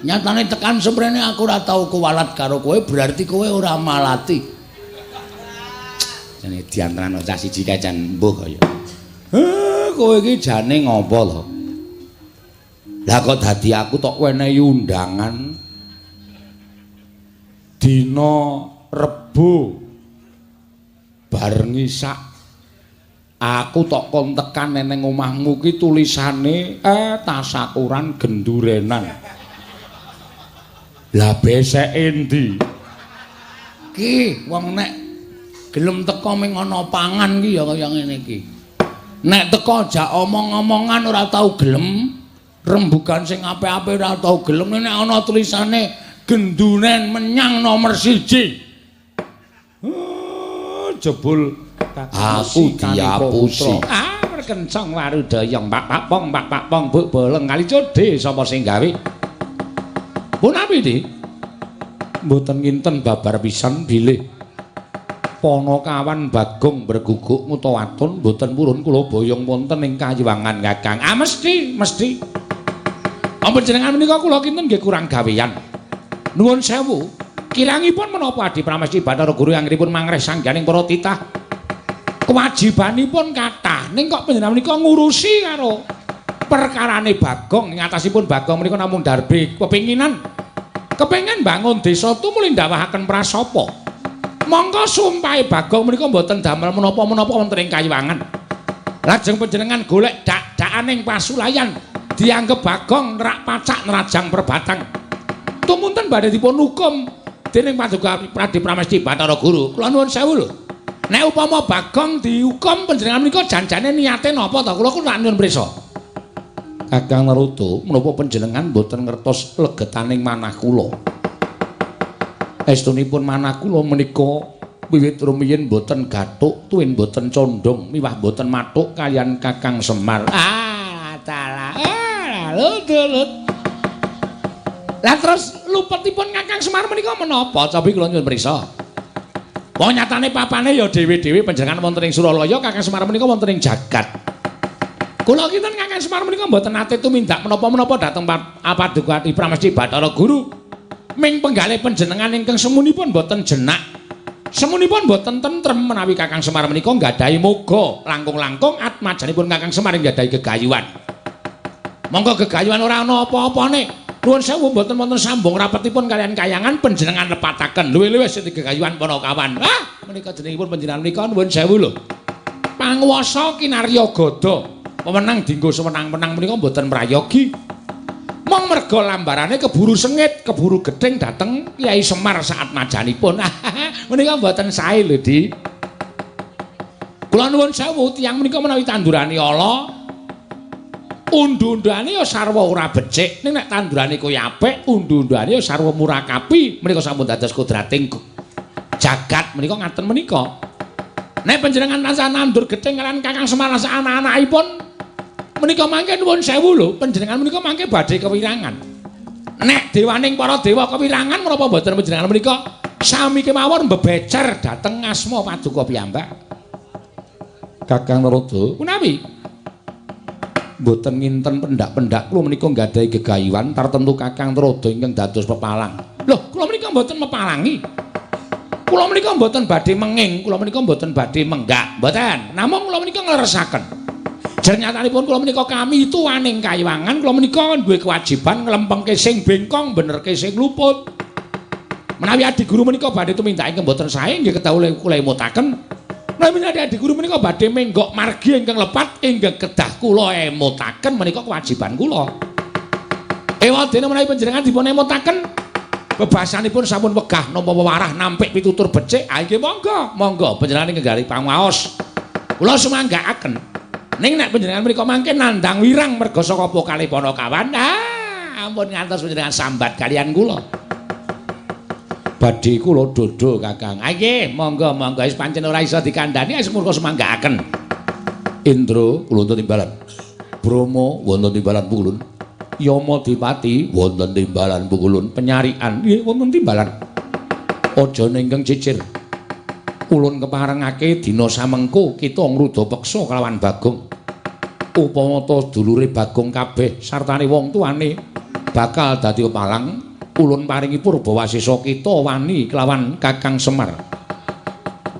Nyatane tekan semrene aku ora tau kuwalat karo kowe, berarti kowe ora malati. Jane diantaran cah siji kae jan mbuh kaya. Kowe iki jane ngopo to? Lah kok dadi aku tok wenehi undangan dina Rebo bar ngisak aku tok kon tekan neneng omahmu ki tulisane tasakuran gendurenan. Lah beseke endi? Ki wong nek gelem teko ming ana pangan ki ya kaya ngene iki. Nek teko jak omong-omongan ora tau gelem, rembugan sing apik-apik ora tau gelem, nek ana tulisane genduren menyang nomor 1. Jebul aku diapusi. Ah, perkencong warudayang pak pak pong pak pak pong buk boleng kali codhe sapa sing gawe? Punapi, Dik? Mboten nginten babar pisan bilih Panakawan Bagong berguguk ngutawaton mboten purun kula boyong wonten ing kayiwangan Kakang. Ah mesti, mesti. Panjenengan menika kula kinten nggih kurang gawean. Nuwun sewu. Kirangipun menapa Adi Pramesti Bathara Guru anggenipun mangreh sangganing para titah? Kewajibanipun kathah, ning kok panjenengan menika ngurusi karo perkarane Bagong. Ing atasipun Bagong menika namung darbe kepinginan. Kepengin bangun desa tumuli ndawahaken prasapa. Mongko sumpahe Bagong menika mboten damel menapa-menapa wonten ing kayiwangan. Lajeng panjenengan golek dak-dakaning pasulayan dianggep Bagong nerak pacak nerajang perbatang. Tumunten badhe dipun hukum dening Paduka Pradi Pramesti Bathara Guru. Kula nuwun sewu lho. Nek upama Bagong dihukum panjenengan menika janjane niate napa to? Kula ku nak nyuwun prisa. Kakang Narada, menapa panjenengan mboten ngertos legetaning manah kula? Estunipun manah kula menika wiwit rumiyin mboten gathuk, tuwin mboten condong, miwah mboten mathuk kaliyan Kakang Semar. Ah, dalah. Ah, lut lut. Lah terus lupetipun Kakang Semar menika menapa? Cobi kula nyuwun prisa. Wong nyatane papane ya dhewe-dhewe, panjenengan wonten ing Suralaya, Kakang Semar menika wonten ing jagat. Kula kinten Kakang Semar menika mboten nate tumindak menapa-menapa dhateng Paduka Pramesti Bathara Guru. Ming penggalih panjenengan ingkang semunipun mboten jenak. Semunipun mboten tentrem menawi Kakang Semar menika nggadahi moga langkung-langkung atmajanipun Kakang Semar nggadahi gegayuhan. Monggo gegayuhan ora ana apa-apane. Nuwun sewu mboten wonten sambung rapetipun kaliyan kayangan panjenengan lepataken. Luwih-luwih sing gegayuhan Panakawan. Ah, menika jenengipun panjenengan menika nuwun sewu lho. Panguwasa kinarya gada. Wewenang dinggo sewenang-wenang menika mboten prayogi. Mong merga lambarane keburu sengit, keburu gething dhateng Kyai Semar saat majanipun. Menika mboten sae lho, Di. Kula nuwun sewu, tiyang menika menawi tandurane ala, undu-undane ya sarwa ora becik. Ning nek tandurane kuwi apik, undu-undane ya sarwa murakapi. Menika sampun dados kodrating jagat menika ngaten menika. Nek panjenengan tansah nandur gething kaliyan Kakang Semar lan anak-anakipun menika mangke nuwun sewu lho, panjenengan menika mangke badhe kewirangan. Nek dewaning para dewa kewirangan, menapa mboten panjenengan menika sami kemawon mbebecer dhateng asma paduka piyambak? Kakang Narada, punawi? Mboten nginten pendak-pendak kula menika nggadahi gegayuhan tartemtu Kakang Narada ingkang dados pepalang. Lho, kula menika mboten mepalangi. Kula menika mboten badhe menging, kula menika mboten badhe menggak, mboten. Namung kula menika ngleresaken. Jernyatanipun kula menika kami tuwaning kayiwangan, kula menika duwe kewajiban nglempengke sing bengkong, benerke sing luput. Menawi adi guru menika badhe tumindak ingkang mboten sae nggih kedah kula emutaken. Menawi adi guru menika badhe menggok margi ingkang lepat ingkang kedah kula emutaken, menika kewajiban kula. Ewadene menawi panjenengan dipun emutaken bebasanipun sampun wegah nampa wewarah nampik pitutur becik, ah nggih monggo, monggo panjenengan ingkang pangaos. Kula sumanggaaken. Ning nek panjenengan menika mangke nandhang wirang merga saka pokale Panakawan, ah ampun ngantos panjenengan sambat kaliyan kula. Badhe kula dodho, Kakang. Ah nggih, monggo monggo, wis pancen ora iso dikandhani wis murka sumanggaaken. Indra kula wonten timbalan. Brahma wonten timbalan pukulun. Yama Dipati wonten timbalan pukulun. Penyarikan nggih wonten timbalan. Aja ingkang cicir. Ulun keparengake dina samengko kita ngruda peksa kelawan Bagong. Upama ta dulure Bagong kabeh sartane wong tuane Bakal dadi palang ulun paringi purbawasesa kita wani kelawan Kakang Semar.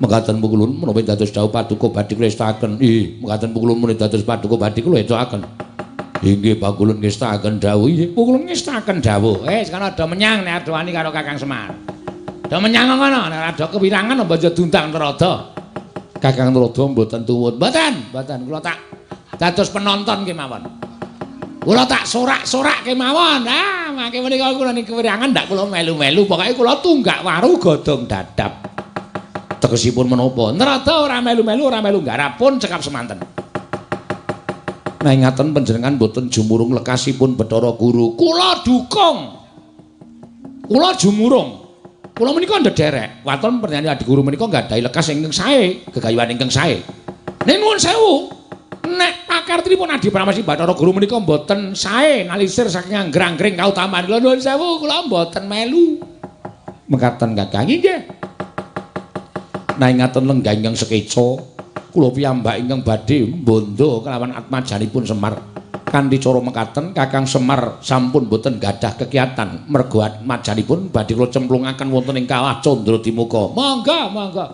Mekaten pukulun menawi dados dawuh paduka badhe kula estakaken. Ih, mekaten pukulun menawi dados paduka badhe kula estakaken. Inggih pakulun ngestakaken dawuh. Inggih pukulun ngestakaken dawuh. Wis kono do menyang nek ado wani karo Kakang Semar. Do menyang ngono nek ado kewirangan apa aja diundang Narada. Kakang Narada mboten tuwut. Mboten, mboten kula tak dados penonton kemawon. Kula tak sorak-sorak kemawon. Ah, mangke menika kula ning kewirangan ndak kula melu-melu, pokoke kula tunggak waru godhong dadap. Tegesipun menapa? Narada ora melu-melu, ora melu nggarap pun cekap semanten. Nah ngaten panjenengan mboten jumurung lekasipun Bathara Guru. Kula dukung. Kula jumurung. Kula menika ndederek. Waton pernyanyi Adi Guru menika nggadahi lekas ingkang sae, gegayuhan ingkang sae. Ning nuwun sewu, nek pakartinipun Adi Pramesti Bathara Guru menika mboten sae nalisir saking anggrang-anggring kautaman. Kula nuwun sewu, kula mboten melu. Mekaten Kakang inggih. Nah ngaten lenggah ingkang sekeca, kula piyambak ingkang badhe mbondo kelawan atmajanipun Semar. Kanthi cara mekaten Kakang Semar sampun boten gadah kekiatan mergo atmajanipun badhe kula cemplungaken wonten ing kawah Candradimuka. Monggo, monggo.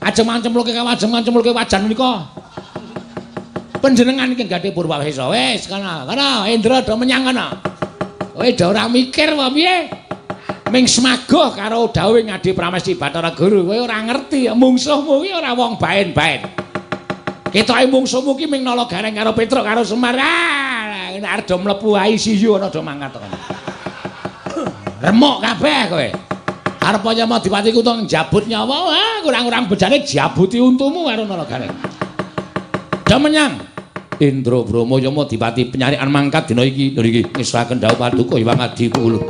Ajeng mancemplungke kawah, ajeng mancemplungke wajan menika. Panjenengan ingkang gadhah purwawesa. Wis kono, kono Indra do menyang kono. Kowe do ora mikir apa piye? Ming semagoh karo dawuhe Adi Pramesti Bathara Guru, kowe ora ngerti mungsuhmu ki ora wong baen-baen. Ketoke mungsuhmu ki ming nala gareng karo Petruk karo Semar. Ah, nek arep do mlebu ICU ana do mangkat kono. Remuk kabeh kowe. Arep Yamadipati kutung jabut nyawa, ah kurang-kurang bejane jabuti untumu karo nala gareng. Do menyang Indra Brama Yamadipati penyarikan mangkat dina iki. Lho iki ngesaken dawuh paduka Hyang Adi Pulo.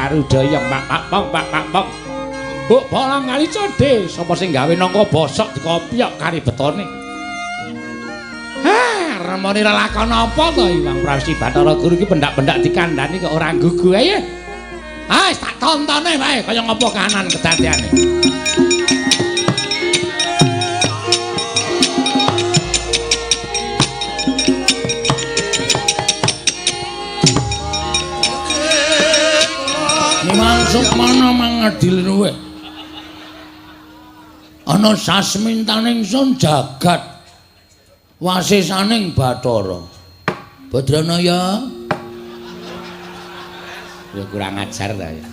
Warudaya pak pak pak pak pak. Mbok bolang kali codhe, sapa sing gawe nangka bosok dikopyok kari betone. Ha, remone lelakon apa to Hyang Pramesti Bathara Guru iki pendak-pendak dikandhani kok ora gugu ae. Ah, wis tak tontone wae kaya ngapa kahanan kedadeane. Sukmana mangadil luwih. Ana sasmintaning sun jagat wasisaning Bathara. Badranaya. Ya kurang ajar ta ya.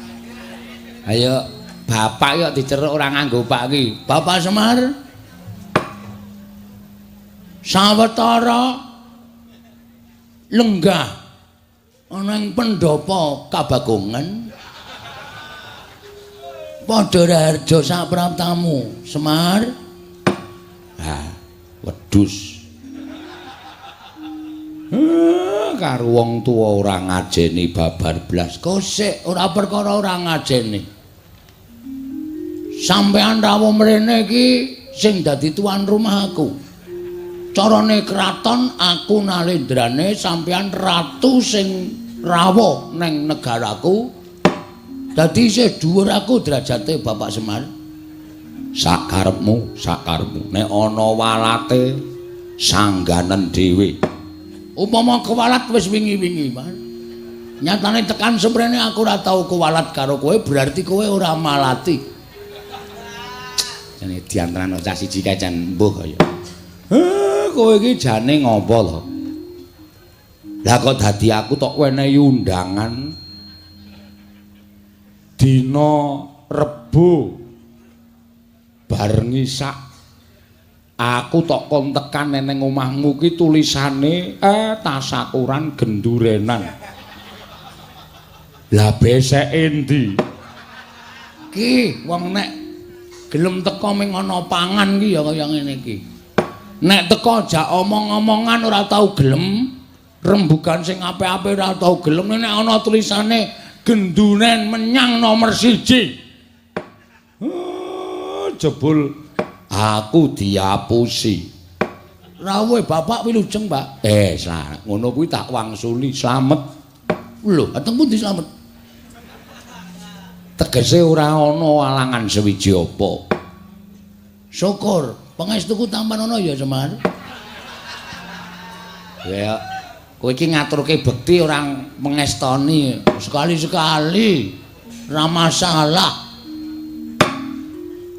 Ayo bapak yo diceruk ora nganggo pak iki. Bapak Semar. Sawetara lenggah ana ing pendhapa Kabagongan. Padha raharja sapraptamu, Semar. Ha, wedhus. Karo wong tuwa ora ngajeni babar blas. Kosek ora perkara ora ngajeni. Sampeyan rawuh mrene iki sing dadi tuan rumah aku. Carane kraton aku nalendrane, sampeyan ratu sing rawuh neng negaraku. Dadi isih dhuwur aku derajate Bapak Semar. Sakarepmu, sakarepmu. Nek ana walate sangganen dhewe. Upama kewalat wis wingi-wingi, Mas. Nyatane tekan semrene aku ora tau kewalat karo kowe, berarti kowe ora malati. Jane diantarane cah siji kae jan mbuh kaya. Kowe iki jane ngopo to? Lah kok dadi aku tok wenehi undangan. Dina Rebo bar ngisak aku tok kon tekan neng omahmu ki tulisane tasakuran gendurenan. Lah beseke endi? Ki wong nek gelem teko ming ana pangan ki ya kaya ngene iki. Nek teko jak omong-omongan ora tau gelem, rembugan sing apik-apik ora tau gelem, nek ana tulisane genduren menyang nomor 1. Jebul aku diapusi. Rawuhe bapak wilujeng, Pak. Ngono kuwi tak wangsuli slamet. Lho, ateng pundi slamet? Tegese ora ana alangan sewiji apa. Syukur, pangestuku tampan ana ya, Semar. Ya, kowe iki ngaturke bekti ora mengestoni. Sekali-sekali ora masalah.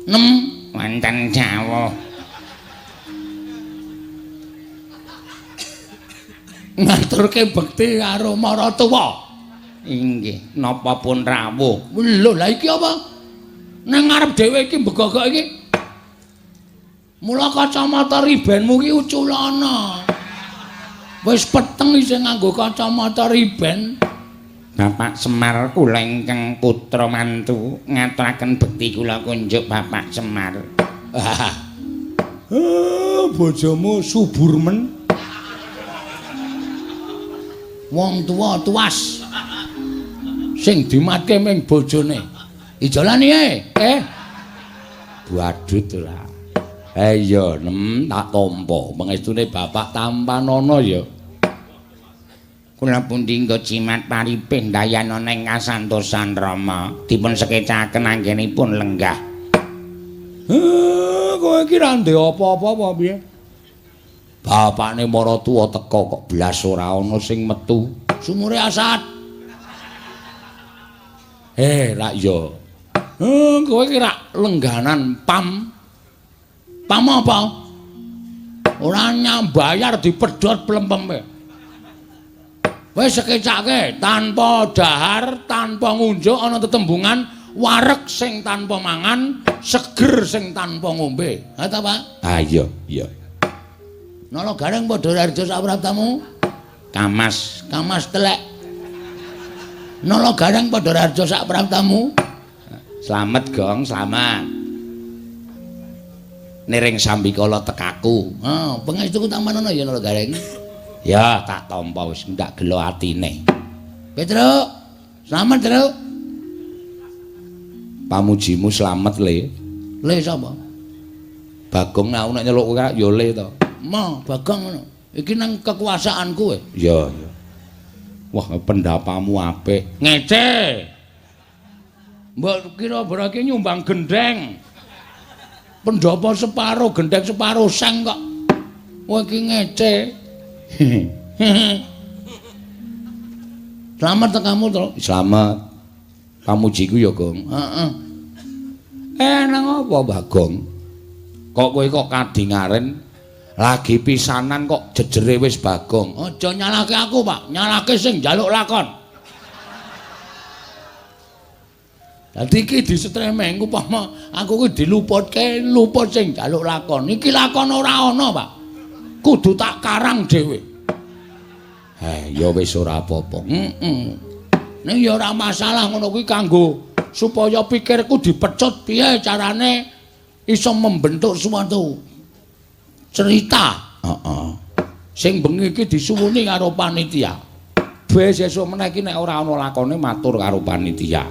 Nem wonten jawuh. Ngaturke bekti karo maratuwa. Inggih, napa pun rawuh. Lho, lha iki apa? Nang ngarep dhewe iki mbegogok iki. Mula kacamata ribenmu ki uculana. Wis peteng isih nganggo kacamata riben. Bapak Semar kula ingkang putra mantu ngaturaken bekti kula kunjuk Bapak Semar. Bojomu subur men. Wong tuwa tuas. Sing dimatke ming bojone. Ijolane ae. Badut ora. Iya, nem tak tampa. Pangestune bapak tampanana ya. Kula pundi nggo jimat paripih ndayana ing kasantosan Rama dipun sekecaken anggenipun lenggah. Kowe iki ra ndek apa-apa apa piye? Bapakne maratuwa teka kok blas ora ana sing metu. Sumure asat. Rak ya. Kowe iki rak lengganan pam. Pam apa? Ora nyambayar dipedhot plempeme. Wis sekecake tanpa dahar, tanpa ngunjuk ana tetembungan wareg sing tanpa mangan, seger sing tanpa ngombe. Ha ta, Pak? Ha iya, iya. Nala Gareng padha harja sapraptamu? Kamas, kamas telek. Nala Gareng padha harja sapraptamu? Slamet, Gong, slamet. Niring sambikala tekaku. Ha, pangestuku tampanana ya Nala Gareng. Ya, tak tampa wis ndak gelo atine. Petruk, slamet, Truk. Pamujimu slamet, Le. Le sapa? Bagong aku nek nyeluk kowe ya Le to. Ma, Bagong ngono. Iki nang kekuasaanku kowe. Iya, iya. Wah, pendapamu apik. Ngece. Mbok kira berarti nyumbang gendheng. Pendhapa separo, gendheng separo seng kok. Kowe iki ngece. Slamet tekamu, Truk. Slamet. Pamujiku ya, Gong. Heeh. Nang apa, Bagong? Kok kowe kok kadingaren lagi pisanan kok jejere wis Bagong. Aja nyalahke aku, Pak. Nyalahke sing njaluk lakon. Dadi iki disetremeng upama aku kuwi diluputke, luput sing njaluk lakon. Iki lakon ora ana, Pak. Kudu tak karang dhewe. Ya wis ora apa-apa. Heeh. Ning ya ora masalah ngono kuwi kanggo supaya pikirku dipecut piye carane iso membentuk suatu cerita. Heeh. Sing bengi iki disuwuni karo panitia. Wis sesuk meneh iki nek ora ana lakone matur karo panitia.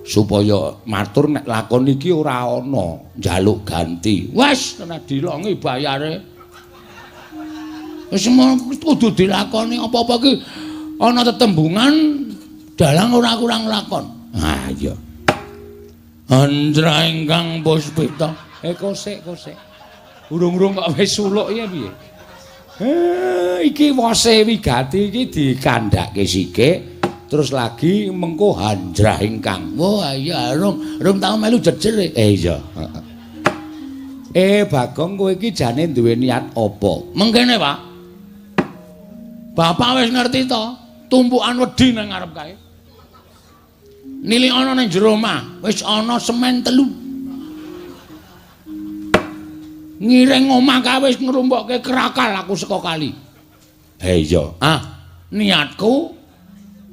Supaya matur nek lakon iki ora ana njaluk ganti. Wis kena dilongi bayare. Wis kudu dilakoni apa-apa iki ana tetembungan dalang ora kurang lakon. Ha iya. Andra ingkang puspita. Kosek kosek. Urung-urung kok wis suluk ya piye? Iki wose wigati iki dikandhake sithik terus lagi mengko hanjrah ingkang. Wah iya rung tau melu jejer. Iya. Bagong kowe iki jane duwe niat apa? Mengkene, Pak. Bapak wis ngerti to, tumpukan wedi nang ngarep kae. Nilik ana ning jero omah, wis ana semen 3. Ngiring omah kae wis ngrumpokke krakal aku saka kali. Ha iya. Ah, niatku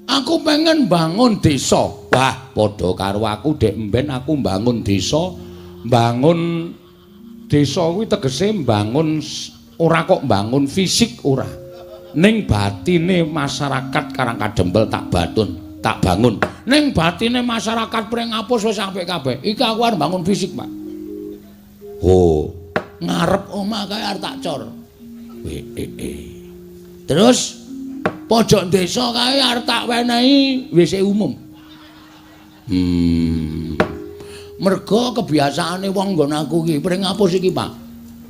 aku pengen bangun desa. Wah, padha karo aku dek mben aku bangun desa. Bangun desa kuwi tegese bangun ora kok bangun fisik ora. Ning batine masyarakat Karang Kadempel tak batun, tak bangun. Ning batine masyarakat Pringapus wis apik kabeh. Iki aku arep bangun fisik, Pak. Oh, ngarep omah kae arep tak cor. Terus pojok desa kae arep tak wenehi WC umum. Mergo kebiasaane wong nggon aku iki Pringapus iki, Pak.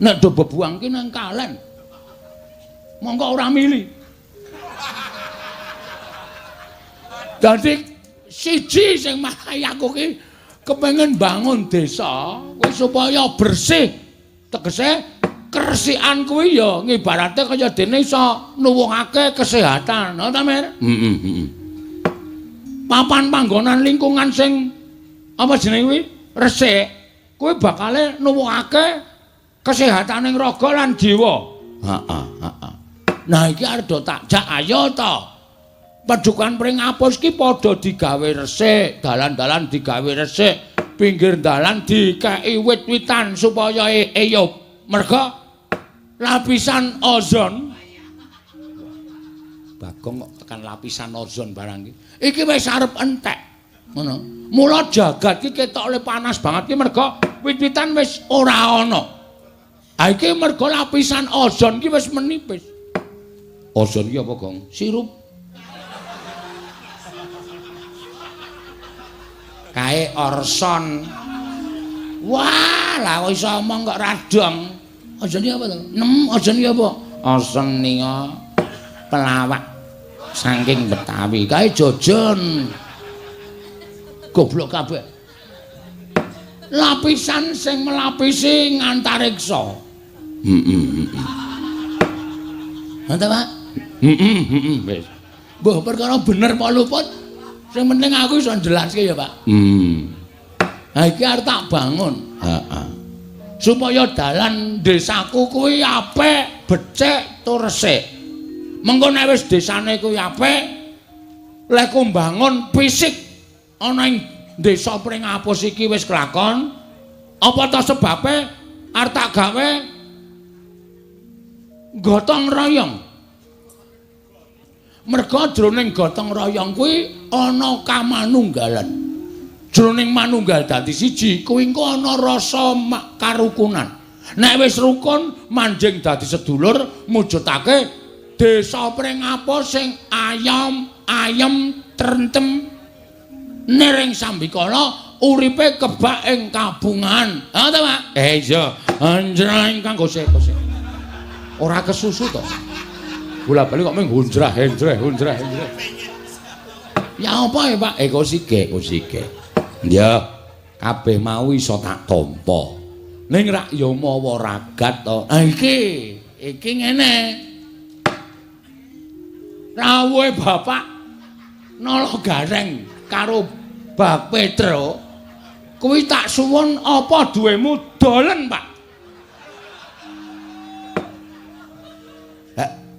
Nek do bebuang ki nang kalen. Mongko ora mili. Dadi siji sing marai aku ki kepengin bangun desa kuwi supaya bersih. Tegese keresikan kuwi ya ngibarate kaya dene iso nuwuhake kesehatan, ha ta, Mir? Heeh, Papan panggonan lingkungan sing apa jenenge kuwi resik, kuwi bakale nuwuhake kesehataning raga lan jiwa. Heeh, heeh. Nah iki arep do tak jak ayo to. Padukan Pringapus ki padha digawe resik, dalan-dalan digawe resik, pinggir dalan dikeki wit-witan supaya eyup. Merga lapisan ozon Bagong kok tekan lapisan ozon barang iki. Iki wis arep entek. Ngono. Mula jagat ki ketok le panas banget ki merga wit-witan wis ora ana. Ha iki merga lapisan ozon ki wis menipis. Ozon ki apa, Gong? Sirup. Kae orson. Wah, lah kok iso omong kok radong. Ozon ki apa to? Nem, ozon ki apa? Ozon nika pelawak saking Betawi. Kae jojon. Goblok kabeh. Lapisan sing melapisi ngantariksa. Heeh, heeh. Ngono ta, Pak? Heeh, heeh, wis. Mbah perkara bener apa luput, sing penting aku iso njelaske ya, Pak. Ha iki arep tak bangun. Heeh. Supaya dalan desaku kuwi apik, becik tur resik. Mengko nek wis desane kuwi apik, lek mbangun fisik ana ing desa Pringapus iki wis kelakon, apa ta sebabe arep tak gawe gotong royong. Merga jroning gotong royong kuwi ana kamanunggalan. Jroning manunggal dadi siji kuwi engko ana rasa karukunan. Nek wis rukun manjing dadi sedulur mujudake desa Pringapus sing ayom ayem trentem niring sambikala uripe kebak ing kabungan. Ha ta, Pak? Iya. Anjreng ingkang gosek-gosek. Ora kesusu to. Bola-bali kok mung hunjrah henjreh hunjrah henjreh. Ya apa ya, Pak? Kosike, kosike. Ya, kabeh mau iso tak tampa. Ning rak ya mawa ragat to. Ha iki, iki ngene. Rawuhe Bapak Nala Gareng karo Bak Petro kuwi tak suwun apa duwemu dolen, Pak.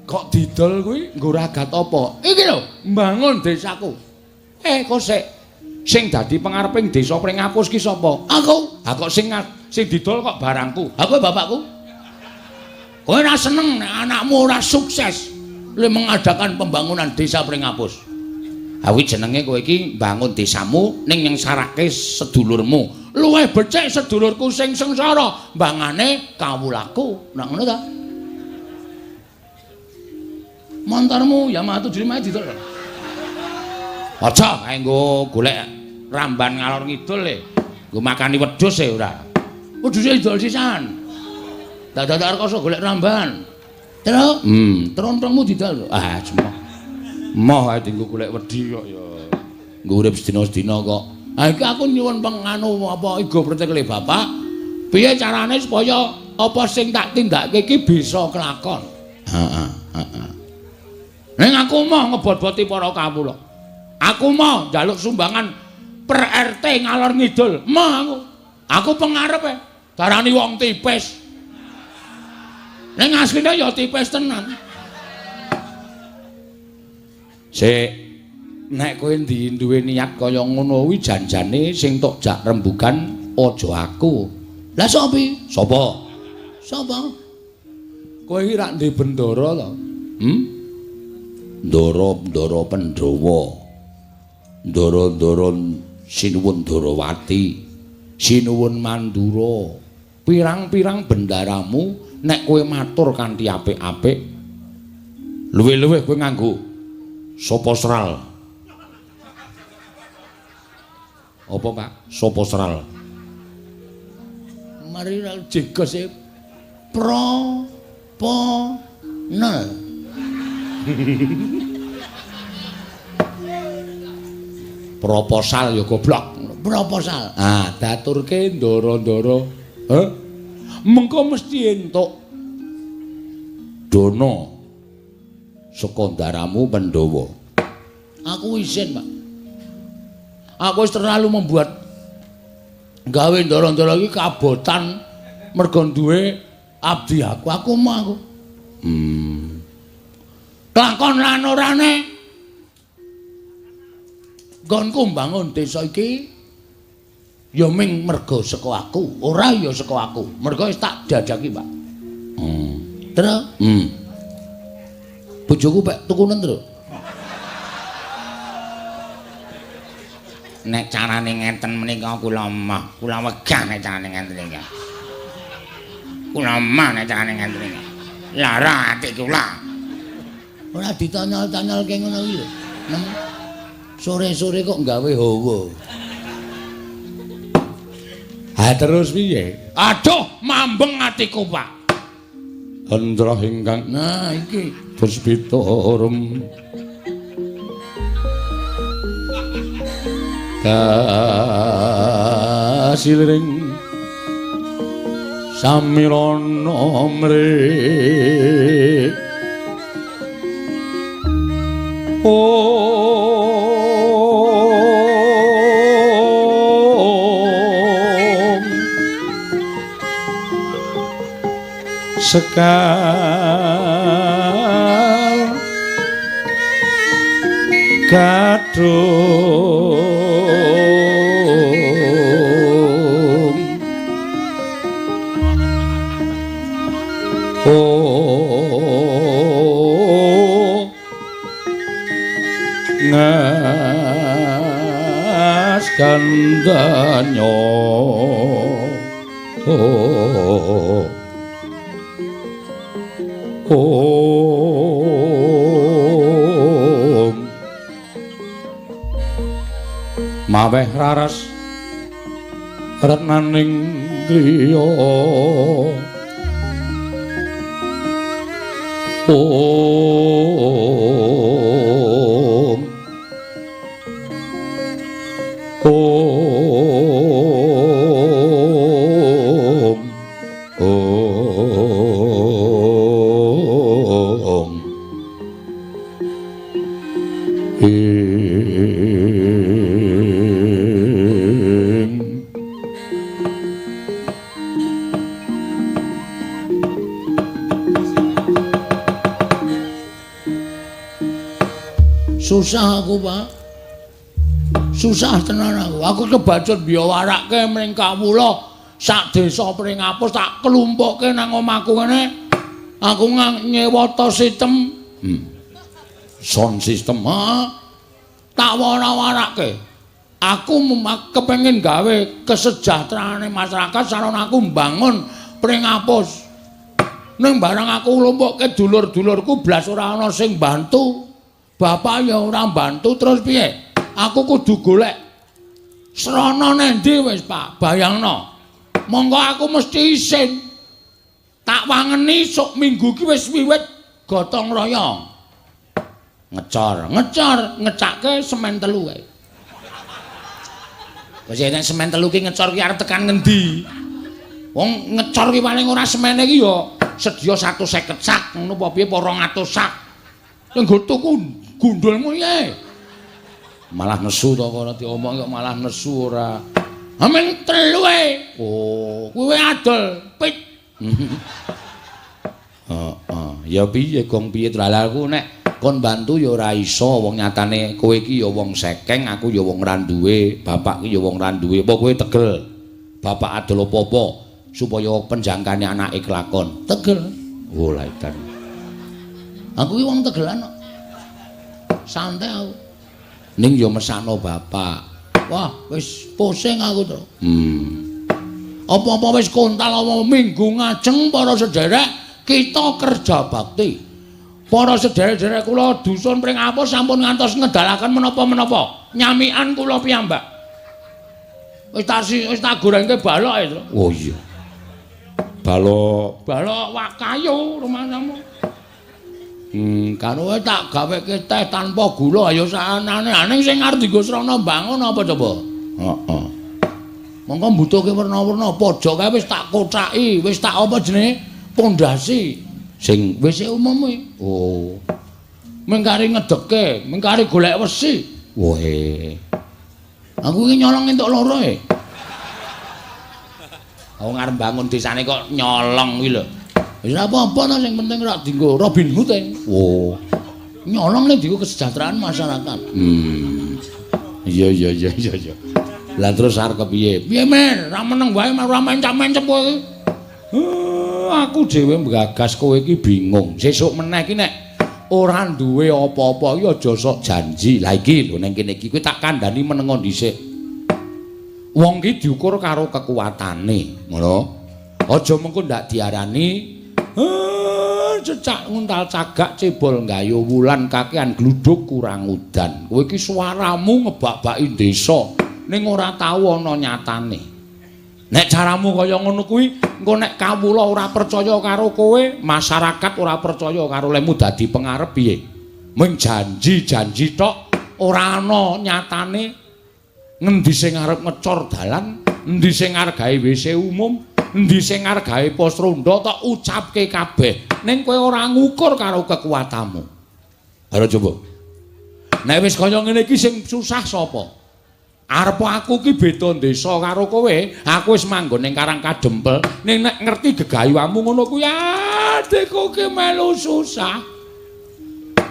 Kok didol kuwi nggo ragat apa? Iki lho, mbangun desaku. Kok sik sing dadi pengareping desa Pringapus ki sapa? Aku. Ha kok sing didol kok barangku? Ha kowe bapakku. Kowe ora seneng nek anakmu ora sukses le mengadakan pembangunan desa Pringapus. Ha kuwi jenenge kowe iki mbangun desamu ning nyengsarake sedulurmu. Luwih becik sedulurku sing sengsara mbangane kawulaku. Nak ngono ta? Montormu Yamaha 75 didol. Aja kae nggo golek ramban ngalor ngidul le. Nggo makani wedhus e ora. Wedhuse didol sisan. Dadak rekoso golek ramban. Terus, trontongmu didol. Ah, semoh. Moh ae dienggo golek wedhi kok ya. Nggo urip sedina-sedina kok. Ha iki aku nyuwun penganu apa igo pretekle bapak. Piye carane supaya apa sing tak tindakake iki bisa kelakon? Heeh, heeh. Ning aku moh ngebot-boti para kawula. Aku moh njaluk sumbangan Per RT ngalor ngidul. Mah aku. Aku pengarepe darani wong tipis. Ning asline ya tipis tenan. Sik, nek kowe duwe niat kaya ngono kuwi janjane sing tok jak rembugan aja aku. Lah sapa? Sapa? Sapa? Kowe iki rak ndek bendara to? Hmm? Ndara-ndara Pandhawa. Ndara-ndara Sinuwun Darawati, Sinuwun Mandura. Pirang-pirang bendaramu nek kowe matur kanthi apik-apik, luwih-luwih kowe nganggo sapa sral. Apa, Pak? Sapa sral? Mari jegos e pro po nel. Proposal ya goblok. Proposal. Ah, daturke ndara-ndara. Heh. Mengko mesti entuk dana saka ndaramu Pandhawa. Aku isin, Pak. Aku wis terlalu membuat gawe ndara-ndara iki kabotan mergo duwe abdi aku. Aku mah aku. Lakon lan orane nggonku mbangun desa iki ya ming mergo saka aku, ora ya saka aku. Mergo wis tak jajaki, Pak. Terus? Bojoku pek tukunen, Tru. Nek carane ngeten menika kula mah, kula wegah nek carane ngeten iki. Kula mah nek carane ngeten iki. Lara ati kula. Ora ditanyal-tanyalke ngono iki lho. Sore-sore kok gawe hawa. Ha terus piye? Aduh, mambeng atiku, Pak. Hendra ingkang nah iki puspita rum kasiliring samirana mrih. Om sekar gadhung oh ngas gandanyo oh om maweh raras retnaning griya om om om ing. Susah aku, Pak. Susah tenan aku. Aku kebacut biyawarake mring kawula sak desa Pringapus tak klumpukke nang omahku ngene. Aku nyewa to sistem. Sound system. Ha. Tak wara-warake. Aku kepengin gawe kesejahteraane masyarakat sarana aku mbangun Pringapus. Ning barang aku nglumpukke dulur-dulurku blas ora ana sing bantu. Bapak ya ora mbantu terus piye? Aku kudu golek srana nendi wis, Pak. Bayangno. Monggo aku mesti isin. Tak wangeni sok minggu ki wis wiwit gotong royong. Ngecor, ngecor, ngecake semen telu kae. Wis nek semen telu ki ngecor ki arep tekan ngendi? Wong ngecor ki paling ora semene ki ya sedya 150 sak ngono apa piye apa 200 sak. Nggo tuku gundulmu ye. Malah nesu to ora diomong kok malah nesu ora. Amen telu e. Oh, kowe adol pit. Heeh, ya piye gong piye aku nek kon bantu ya ora iso wong nyatane kowe iki ya wong sekeng, aku ya wong ra duwe, bapak ki ya wong ra duwe. Apa kowe tegel? Bapak adol apa-apa supaya penjangkane anake kelakon. Tegel. Oh, lha edan. Aku ki wong tegelan kok. Santai aku. Ning ya mesakno bapak. Wah, wis pusing aku to. Apa-apa wis kontal apa minggu ngajeng para sederek kita kerja bakti. Para sederek-sederek kula dusun Pringapus sampun ngantos ngedalaken menapa-menapa. Nyamikan kula piyambak. Wis tak gorengke balok e, Tru. Oh iya. Balok, balok wak kayu rumahmu. Karo tak gaweke teh tanpa gula ayo saanane. Ning sing arep dienggo srana mbangun apa coba? Heeh. Mongko mbutuhke werna-werna pojok kae wis tak kocaki, wis tak apa jenenge? Pondasi sing WC umum kuwi. Oh. Mengkari ngedeke, mengkari golek wesi. Wohe. Aku iki nyolong entuk loro e. Wong arep bangun desane kok nyolong kuwi lho. Wis ora apa-apa ta sing penting ora dienggo Robin Hood e. Oh. Nyolong ning dienggo kesejahteraan masyarakat. Iya iya iya iya iya. Lah terus arep kepiye? Piye Mer? Ra meneng wae ora mencap-mencep kowe iki. Aku dhewe nggagas kowe iki bingung. Sesuk meneh iki nek ora duwe apa-apa iki aja sok janji. Lah iki lho ning kene iki kowe tak kandhani menengo dhisik. Wong ki diukur karo kekuatane, ngono. Aja mengko ndak diarani cecak nguntal cagak cebol nggayu wulan kakean gluduk kurang udan. Kowe iki suaramu ngebak-baki desa ning ora tau ana nyatane. Nek caramu kaya ngono kuwi, engko nek kawula ora percaya karo kowe, masyarakat ora percaya karo lemu dadi pengarep piye? Mung janji-janji tok ora ana nyatane. Ngendi sing arep ngecor dalan, endi sing arep gawe WC umum, endi sing arep gawe pos ronda tok ucapke kabeh. Ning kowe ora ngukur karo kekuatanmu. Ayo coba. Nek wis kaya ngene iki sing susah sapa? Arep aku ki beda desa karo kowe, aku wis manggon ning Karang Kadempel, ning nek ngerti gegayuhamu ngono kuwi adikku ki melu susah.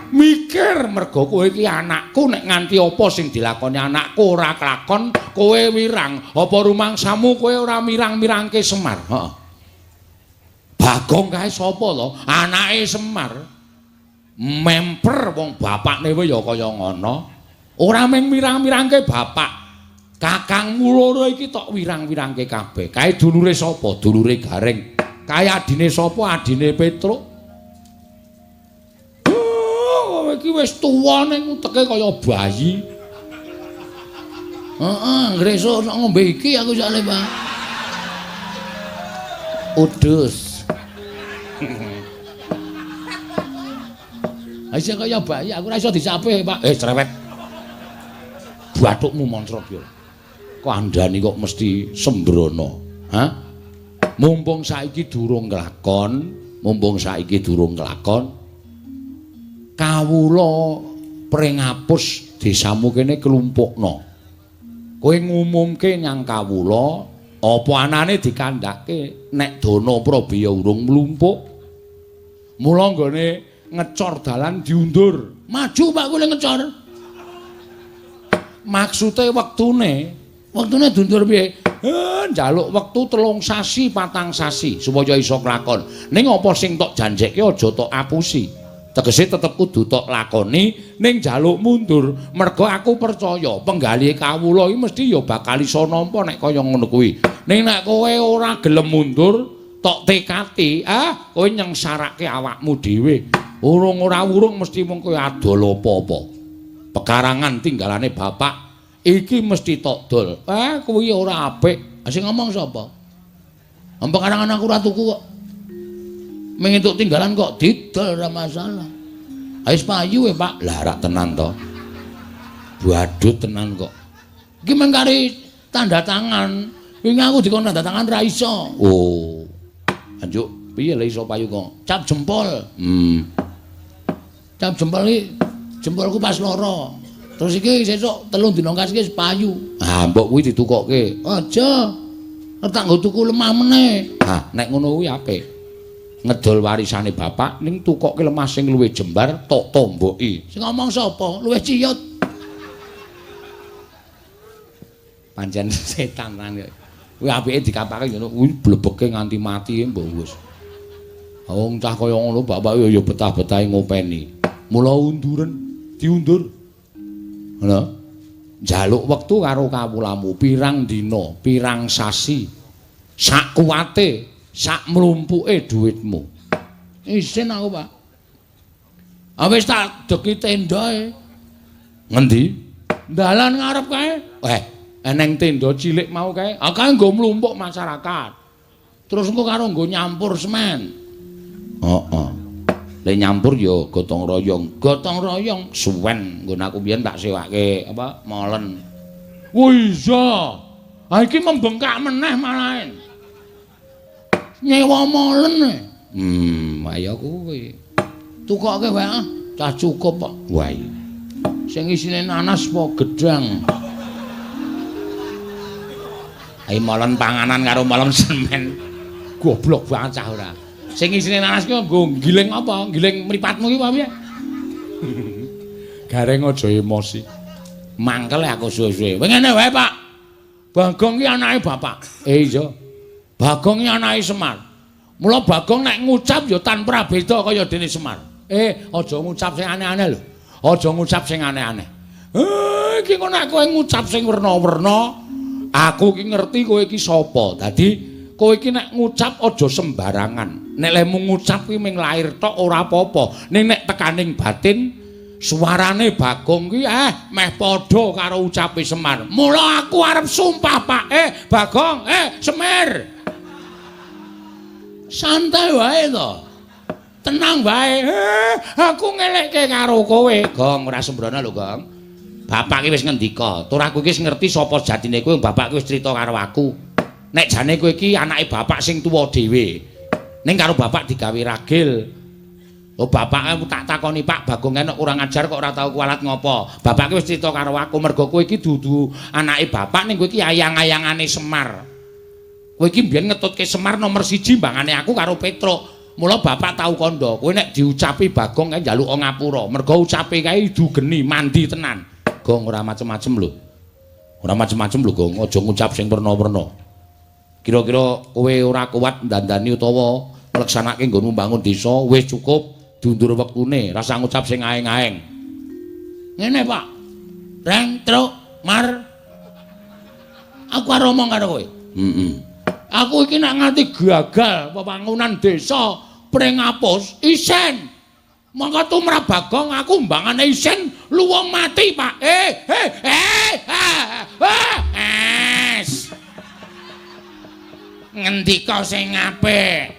Mikir mergo kowe iki anakku, nek nganti apa sing dilakoni anakku ora kelakon, kowe wirang. Apa rumangsamu kowe ora mirang-mirangke Semar? Heeh. Bagong kae sapa to? Anake Semar. Memper wong bapakne wae ya kaya ngono. Ora mung mirang-mirangke bapak, kakangmu loro iki tok wirang-wirangke kabeh. Kae dulure sapa? Dulure Gareng. Kae adine sapa? Adine Petruk. Kowe iki wis tuwa ning uteke kaya bayi. Heeh, ngresuk ngombe iki aku soalé, Pak. Udus. Aisih kaya bayi, aku ora iso disape, Pak. Cerewet. Bathukmu moncrot ya. Kok andani kok mesti sembrono, ha? Mumpung saiki durung kelakon, mumpung saiki durung kelakon, kawula Pringapus desamu kene klumpukno. Kowe ngumumke nyang kawula, apa anane dikandhake nek dana prabeya urung mlumpuk. Mula nggone ngecor dalan diundur. Maju Pak kowe ngecor. Maksude wektune, wektune diundur piye? Njaluk wektu 3 sasi, 4 sasi supaya iso kelakon. Ning apa sing tok janjekke aja tok apusi. Tegese tetep kudu tok lakoni ning njaluk mundur. Mergo aku percaya penggalih kawula iki mesti ya bakal iso nampa nek kaya ngono kuwi. Ning nek kowe ora gelem mundur, tok tekati, kowe nyengsarake awakmu dhewe. Urung ora urung mesti mung kowe adol apa-apa. Pekarangan tinggalane bapak iki mesti tok dol. Kuwi ora apik. Sing ngomong sapa? Pekarangan aku ora tuku kok. Ming entuk tinggalan kok didol ora masalah. Wis payu e, Pak. Lah rak tenan to. Badut tenan kok. Iki mung kari tanda tangan. Wingi aku dikon tanda tangan ra iso. Oh. Anjuk piye le iso payu kok? Cap jempol. Cap jempol iki jempolku pas loro. Terus iki sesuk 3 dina kas iki wis payu. Ah, mbok kuwi ditukokke. Aja. Tak nggo tuku lemah meneh. Ah, nek ngono kuwi apik. Ngedol warisane bapak ning tukokke lemah sing luwih jembar tok tomboki. Sing ngomong sapa? Luwih ciyut. Pancen setan tenan kok. Kuwi apike dikapake ngono kuwi blebeke nganti mati mbok wis. Wong cah kaya ngono bapak ya betah-betahe ngopeni. Mula unduren, diundur. Ngono. Njaluk wektu karo kawulamu pirang dina, pirang sasi. Sak kuwate, sak mlumpuke dhuwitmu. Isin aku, Pak. Ah wis tak deki tendae. Ngendi? Dalan ngarep kae. Eneng tenda cilik mau kae. Ah kae nggo mlumpuk masyarakat. Terus engko karo nggo nyampur semen. Heeh. Le nyampur ya gotong royong. Gotong royong suwen nggon aku biyen tak sewake apa molen. Oh iya. Ha iki membengkak meneh malahen. Nyewa molen. Ayo kuwi. Tukoke wae ah, cah cukup kok. Wah. Sing isine nanas apa gedang? Ayo molen panganan karo molen semen. Goblok banget cah ora. Sing isine nanas ki nggo giling apa? Giling mripatmu ki apa piye? Gareng aja emosi. Mangkel aku suwe-suwe. Wis ngene wae, Pak. Bagong ki anake bapak. Iya. Bagong ki anake Semar. Mula Bagong nek ngucap ya tanpa beda kaya dene Semar. Aja ngucap sing aneh-aneh lho. Aja ngucap sing aneh-aneh. Iki kok nek kowe ngucap sing werna-werna, aku ki ngerti kowe iki sapa. Dadi kowe iki nek ngucap aja sembarangan. Nek lehmu ngucap kuwi mung lair tok ora apa-apa. Ning nek tekaning batin suarane Bagong ki meh padha karo ucape Semar. Mula aku arep sumpah, Pak. Bagong, Semir. Santai wae to. Tenang wae. Aku ngelekke karo kowe. Gong, ora sembrono lho, Gong. Bapak ki wis ngendika, tur aku iki wis ngerti sapa jatine kowe, bapak ki wis crita karo aku. Nek jane kowe iki anake bapak sing tuwa dhewe. Ning karo bapak digawe ragil. Oh bapak aku tak takoni Pak Bagong enek kurang ajar kok ora tau kualat ngopo. Bapak ki wis crita karo aku mergo kowe iki dudu anake bapak ning kowe iki ayang-ayangane Semar. Kowe iki mbiyen ngetutke Semar nomor 1 mbangane aku karo Petruk. Mula bapak tau kandha, kowe nek diucapi Bagong kae njaluk ngapura. Mergo ucape kae idu geni mandi tenan. Gong ora macem-macem lho. Ora macem-macem lho, Gong. Aja ngucap sing werna-werna. Kira-kira kowe ora kuat ndandani utawa ngleksanake nggonmu mbangun desa, wis cukup diundur wektune, rasa ngucap sing aeng-aeng. Ngene, Pak. Reng, truk, mar. Aku arep omong karo kowe. Heeh. Aku iki nek nganti gagal pembangunan desa Pringapus, isen. Mongko tumrap Bagong aku mbangane isen luwung mati, Pak. Es. Ngendika sing apik.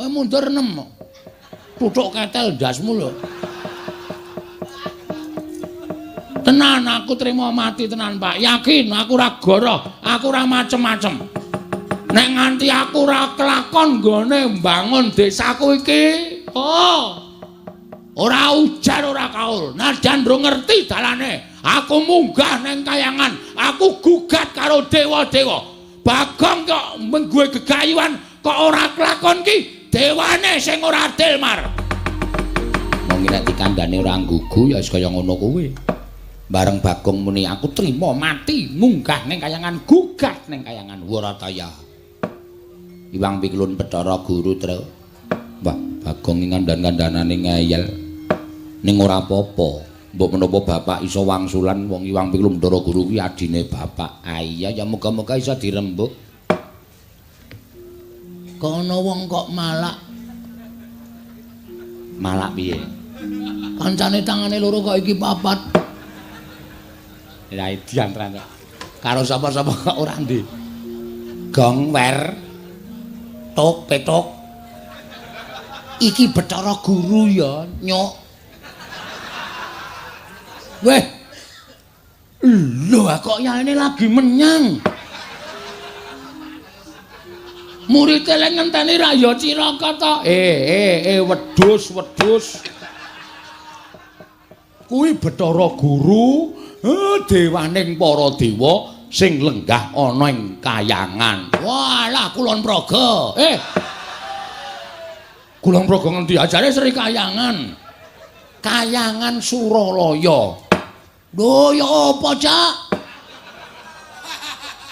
Kowe mundur 6. Tuthuk ketel ndasmu lho. Tenan aku trimo mati tenan, Pak. Yakin aku ora goroh, aku ora macem-macem. Nek nganti aku ora kelakon nggone mbangun desaku iki, oh. Ora ujar ora kaul. Najan ndro ngerti dalane, aku munggah neng kayangan, aku gugat karo dewa-dewa. Bagong kok menggue gegayuhan kok ora kelakon ki, dewane sing ora adil, Mar. Wong nek dikandhane ora nggugu ya wis kaya ngono kuwi. Bareng Bagong muni aku trimo mati munggah ning kayangan, gugat ning kayangan Warataya. Iwang Piklun Bathara Guru, Tru. Wah, Bagong iki kandhan-kandhanane ngeyel. Ning ora apa-apa. Mbok menapa bapak iso wangsulan wong Iwang Piklun Bathara Guru kuwi adine bapak. Ah iya ya muga-muga iso dirembuk. Kok ana wong kok malak? Malak piye? Kancane tangane loro kok iki papat. Lah edian tenan kok. Karo sapa-sapa kok ora ndi. Gong wer tok petok. Iki Bathara Guru ya, nyuk. Weh. Lho kok yaene lagi menyang. Murid e ngenteni ra ya cilaka to. Wedhus, wedhus. Kuwi Bathara Guru, dewaning para dewa sing lenggah ana ing kayangan. Walah Kulon Progo. Kulon Progo ngendi? Ajare Sri Kayangan. Kayangan Suralaya. Lho ya apa, Cak?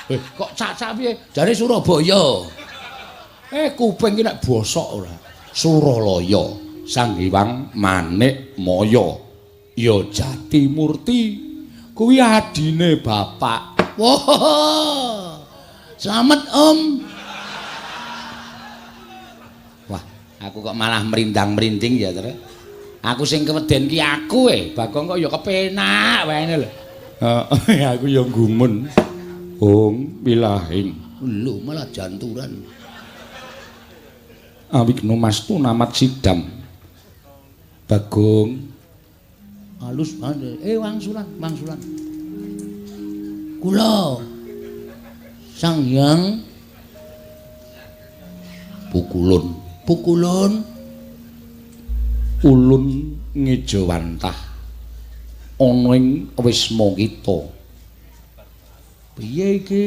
Kok cak-cak piye? Jare Surabaya. Kuping ki nek bosok ora. Suralaya, Sang Hyang Manik Maya. Ya Jatimurti. Kuwi adine bapak. Wah. Slamet, Om. Wah, aku kok malah merindang-merinding ya, Tru. Aku sing keweden ki aku Bagong kok ya kepenak wae ngene lho. Heeh, aku ya gumun. Ong wilahing. Lho, malah janturan. Awigno mastu namat sidam. Bagong halus banget. Wangsulan, wangsulan. Kula Sang Hyang Pukulun. Pukulun ulun ngejawantah ana ing wisma kita. Piye iki?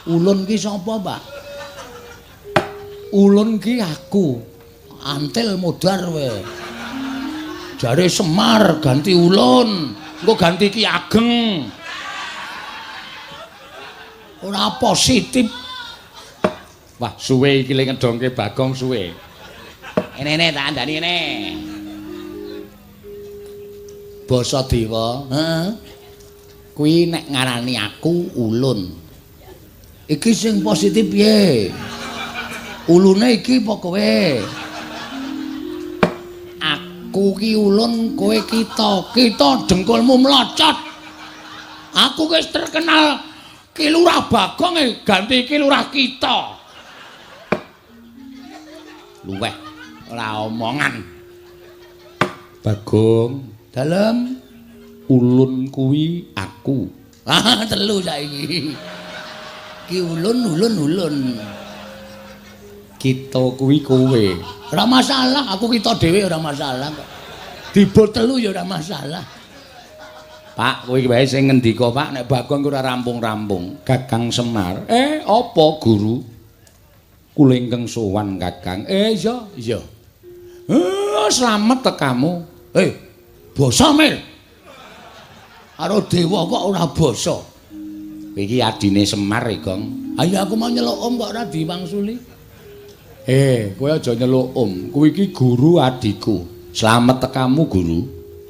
Ulun ki sapa, Pak? Ulun ki aku. Antil modar kowe. Jare Semar ganti ulun, engko ganti Ki Ageng. Ora positif. Wah, suwe iki le ngedongke Bagong suwe. Enene tak andani ngene. Basa dewa, heeh. Kuwi nek ngarani aku ulun. Iki sing positif piye? Ulune iki apa kowe? Aku ki ulun, kowe kita. Kita dengkulmu mlocot. Aku wis terkenal Ki Lurah Bagong ganti Ki Lurah kita. Luweh ora omongan. Bagong, dalem ulun kuwi aku. Ah, telu saiki. Ki ulun ulun ulun. Kita kuwi kowe. Ora masalah, aku kita dhewe ora masalah kok. Dibo telu ya ora masalah. Pak, kowe wae sing ngendika, Pak, nek Bagong ora rampung-rampung. Kakang Semar. Apa guru? Kula ingkang sowan, Kakang. Iya, iya. Slamet tekamu. Basa Mir. Karo dewa kok ora basa. Iki adine Semar, Gong. Ayo aku mau nyeluk om kok ora diwangsuli. Kowe aja nyeluk om. Kowe iki guru adikku. Slamet tekamu, guru.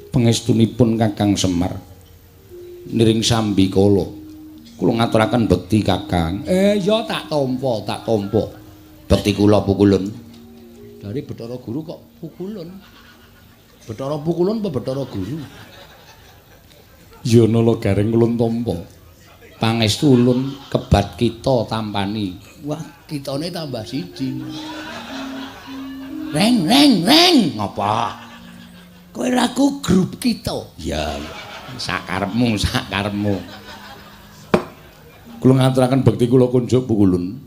Pangestunipun Kakang Semar. Niring sambi kala. Kula ngaturaken bekti, Kakang. Ya tak tampa, tak tampa. Bekti kula pukulun. Dari Bathara Guru kok pukulun. Bathara pukulun apa Bathara Guru? Ya nala gareng ulun tampa. Pangestu ulun kebat kita tampani. Wah, kitane tambah siji. Reng reng reng. Ngapa? Kowe raku grup kita. Ya, sakarepmu, sakarepmu. Kula ngaturaken bekti kula kunjuk pukulun.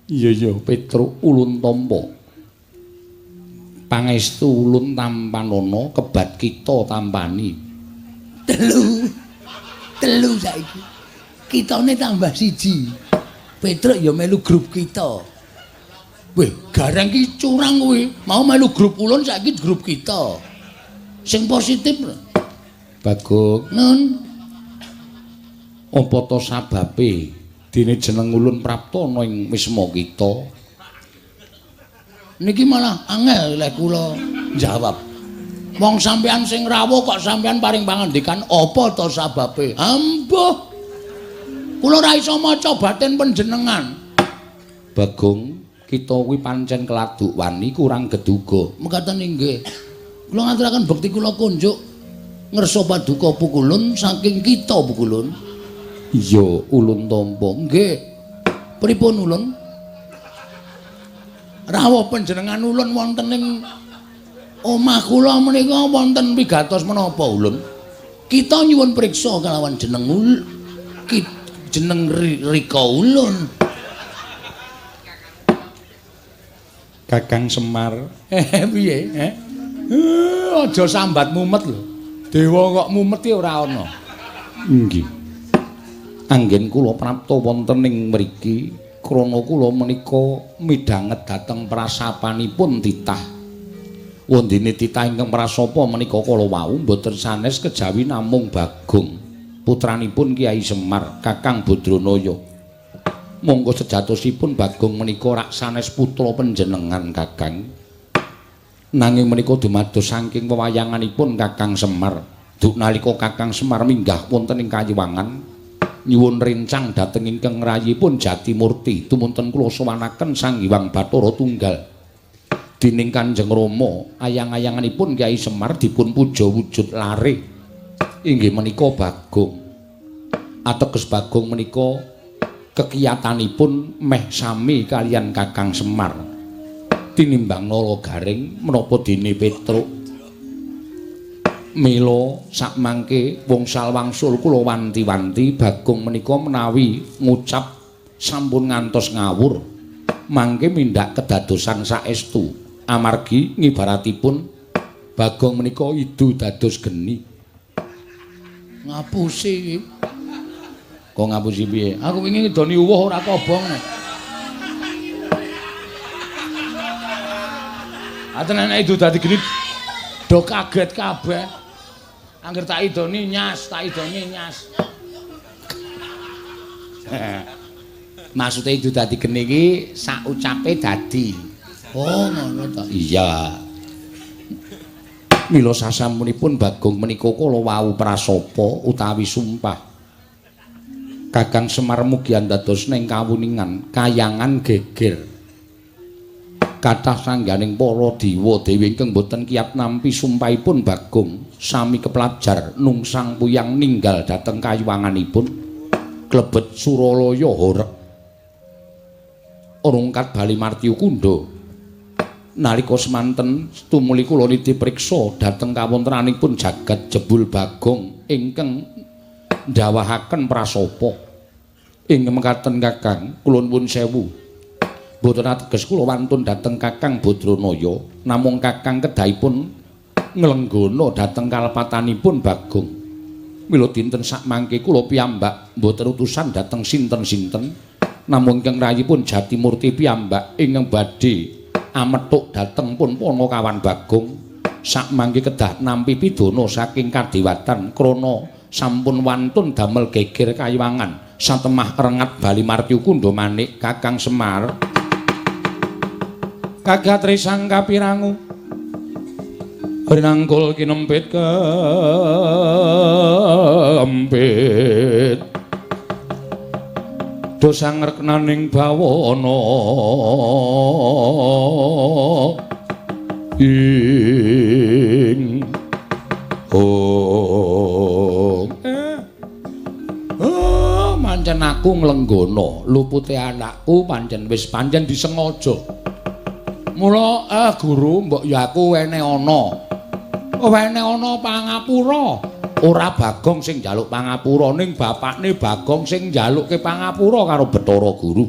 Iya iya, Petruk ulun tampa. Pangestu ulun tampanana kebat kita tampani. Telu. Telu saiki. Kitane tambah siji. Petruk ya melu grup kita. Weh, gareng ki curang kowe. Mau melu grup ulun saiki grup kita. Sing positif lho. Bagong, nun. Apa to sababe dene jeneng ulun prapta ana ing wisma kita? Niki malah angel lek kula jawab. Wong sampean sing rawuh kok sampean paring pangandikan apa to sababe? Ambuh. Kula ora iso maca batin panjenengan. Bagong, kita kuwi pancen keladuk wani kurang geduga. Mekaten inggih. Kula ngaturaken bekti kula kunjuk ngersa paduka pukulun saking kita pukulun. Iya, ulun tampa. Nggih. Pripun ulun? Rawuh panjenengan ulun wonten ing omah kula menika wonten pigatos menapa ulun? Kita nyuwun priksa kalawan jeneng jeneng Rika ulun. Kakang Semar. Piye? Aja sambat mumet lho. Dewa kok mumet iki ora ana. Nggih. Anggen kula prapta wonten ing mriki krana kula menika midhanget dhateng prasapanipun titah. Wondene titah ingkang prasapa menika kala wau mboten sanes kejawi namung Bagong, putranipun Kyai Semar, Kakang Badranaya. Monggo sejatosipun Bagong menika rak sanes putra panjenengan Kakang. Nanging menika dumados saking wewayanganipun Kakang Semar. Duk nalika Kakang Semar minggah wonten ing Kayiwangan nyuwun rencang dhateng ingkang rayipun Jatimurti tumunten kula sowanaken Sang Hyang Bathara Tunggal. Dening Kanjeng Rama ayang-ayanganipun Kyai Semar dipun puja wujud lare inggih menika Bagong. Ateges Bagong menika kekiyatanipun meh sami kalian Kakang Semar. Tinimbang Nala Garing menapa dene Petruk. Mila sakmangke wongsal wangsul kula wanti-wanti Bagong menika menawi ngucap sampun ngantos ngawur mangke mindak kedadosan saestu amargi ngibaratipun Bagong menika idu dados geni. Ngapusi iki. Kok ngapusi piye? Aku wingi ngidoni uwuh ora kobong. Aten nek idu dadi geni do kaget kabeh. Angger tak idoni nyas, tak idoni nyas. Maksude idu dadi geni iki sak ucape dadi. Oh, ngono ta. Iya. Mila sasampunipun Bagong menika kala wau prasapa utawi sumpah. Kakang Semar mugi andados ning kawuningan kayangan geger. Kathah sangganing para dewa dewi ingkang boten kiyat nampi sumpahipun Bagong sami keplajar nungsang puyang ninggal dhateng kayuwanganipun klebet Suralaya horeg. Rungkat bali martyu kundha. Nalika semanten tumuli kula niti priksa dhateng kawontenanipun jagat jebul Bagong ingkang ndawahaken prasapa. Ing mekaten Kakang, kula nuwun sewu. Mboten ateges kula wantun dhateng Kakang Badranaya, namung Kakang kedahipun nglenggana dhateng kalepatanipun Bagong. Mila dinten sakmangke kula piyambak mboten utusan dhateng sinten-sinten, namung ingkang rayipun Jatimurti piyambak ingkang badhe amethuk dhateng pun Panakawan Bagong. Sakmangke kedah nampi pidana saking kadewatan krana sampun wantun damel geger kayiwangan satemah rengat bali martyu kundha manik Kakang Semar. Kagat risang kapirangu rinangkul kinempit kempit dosa ngreknaning bawana ing oh oh pancen aku nglenggana lupute anakku pancen wis pancen disengaja. Mula guru mbok ya aku wene ana. Wene ana pangapura. Ora Bagong sing njaluk pangapura ning bapakne Bagong sing njalukke pangapura karo Bathara Guru.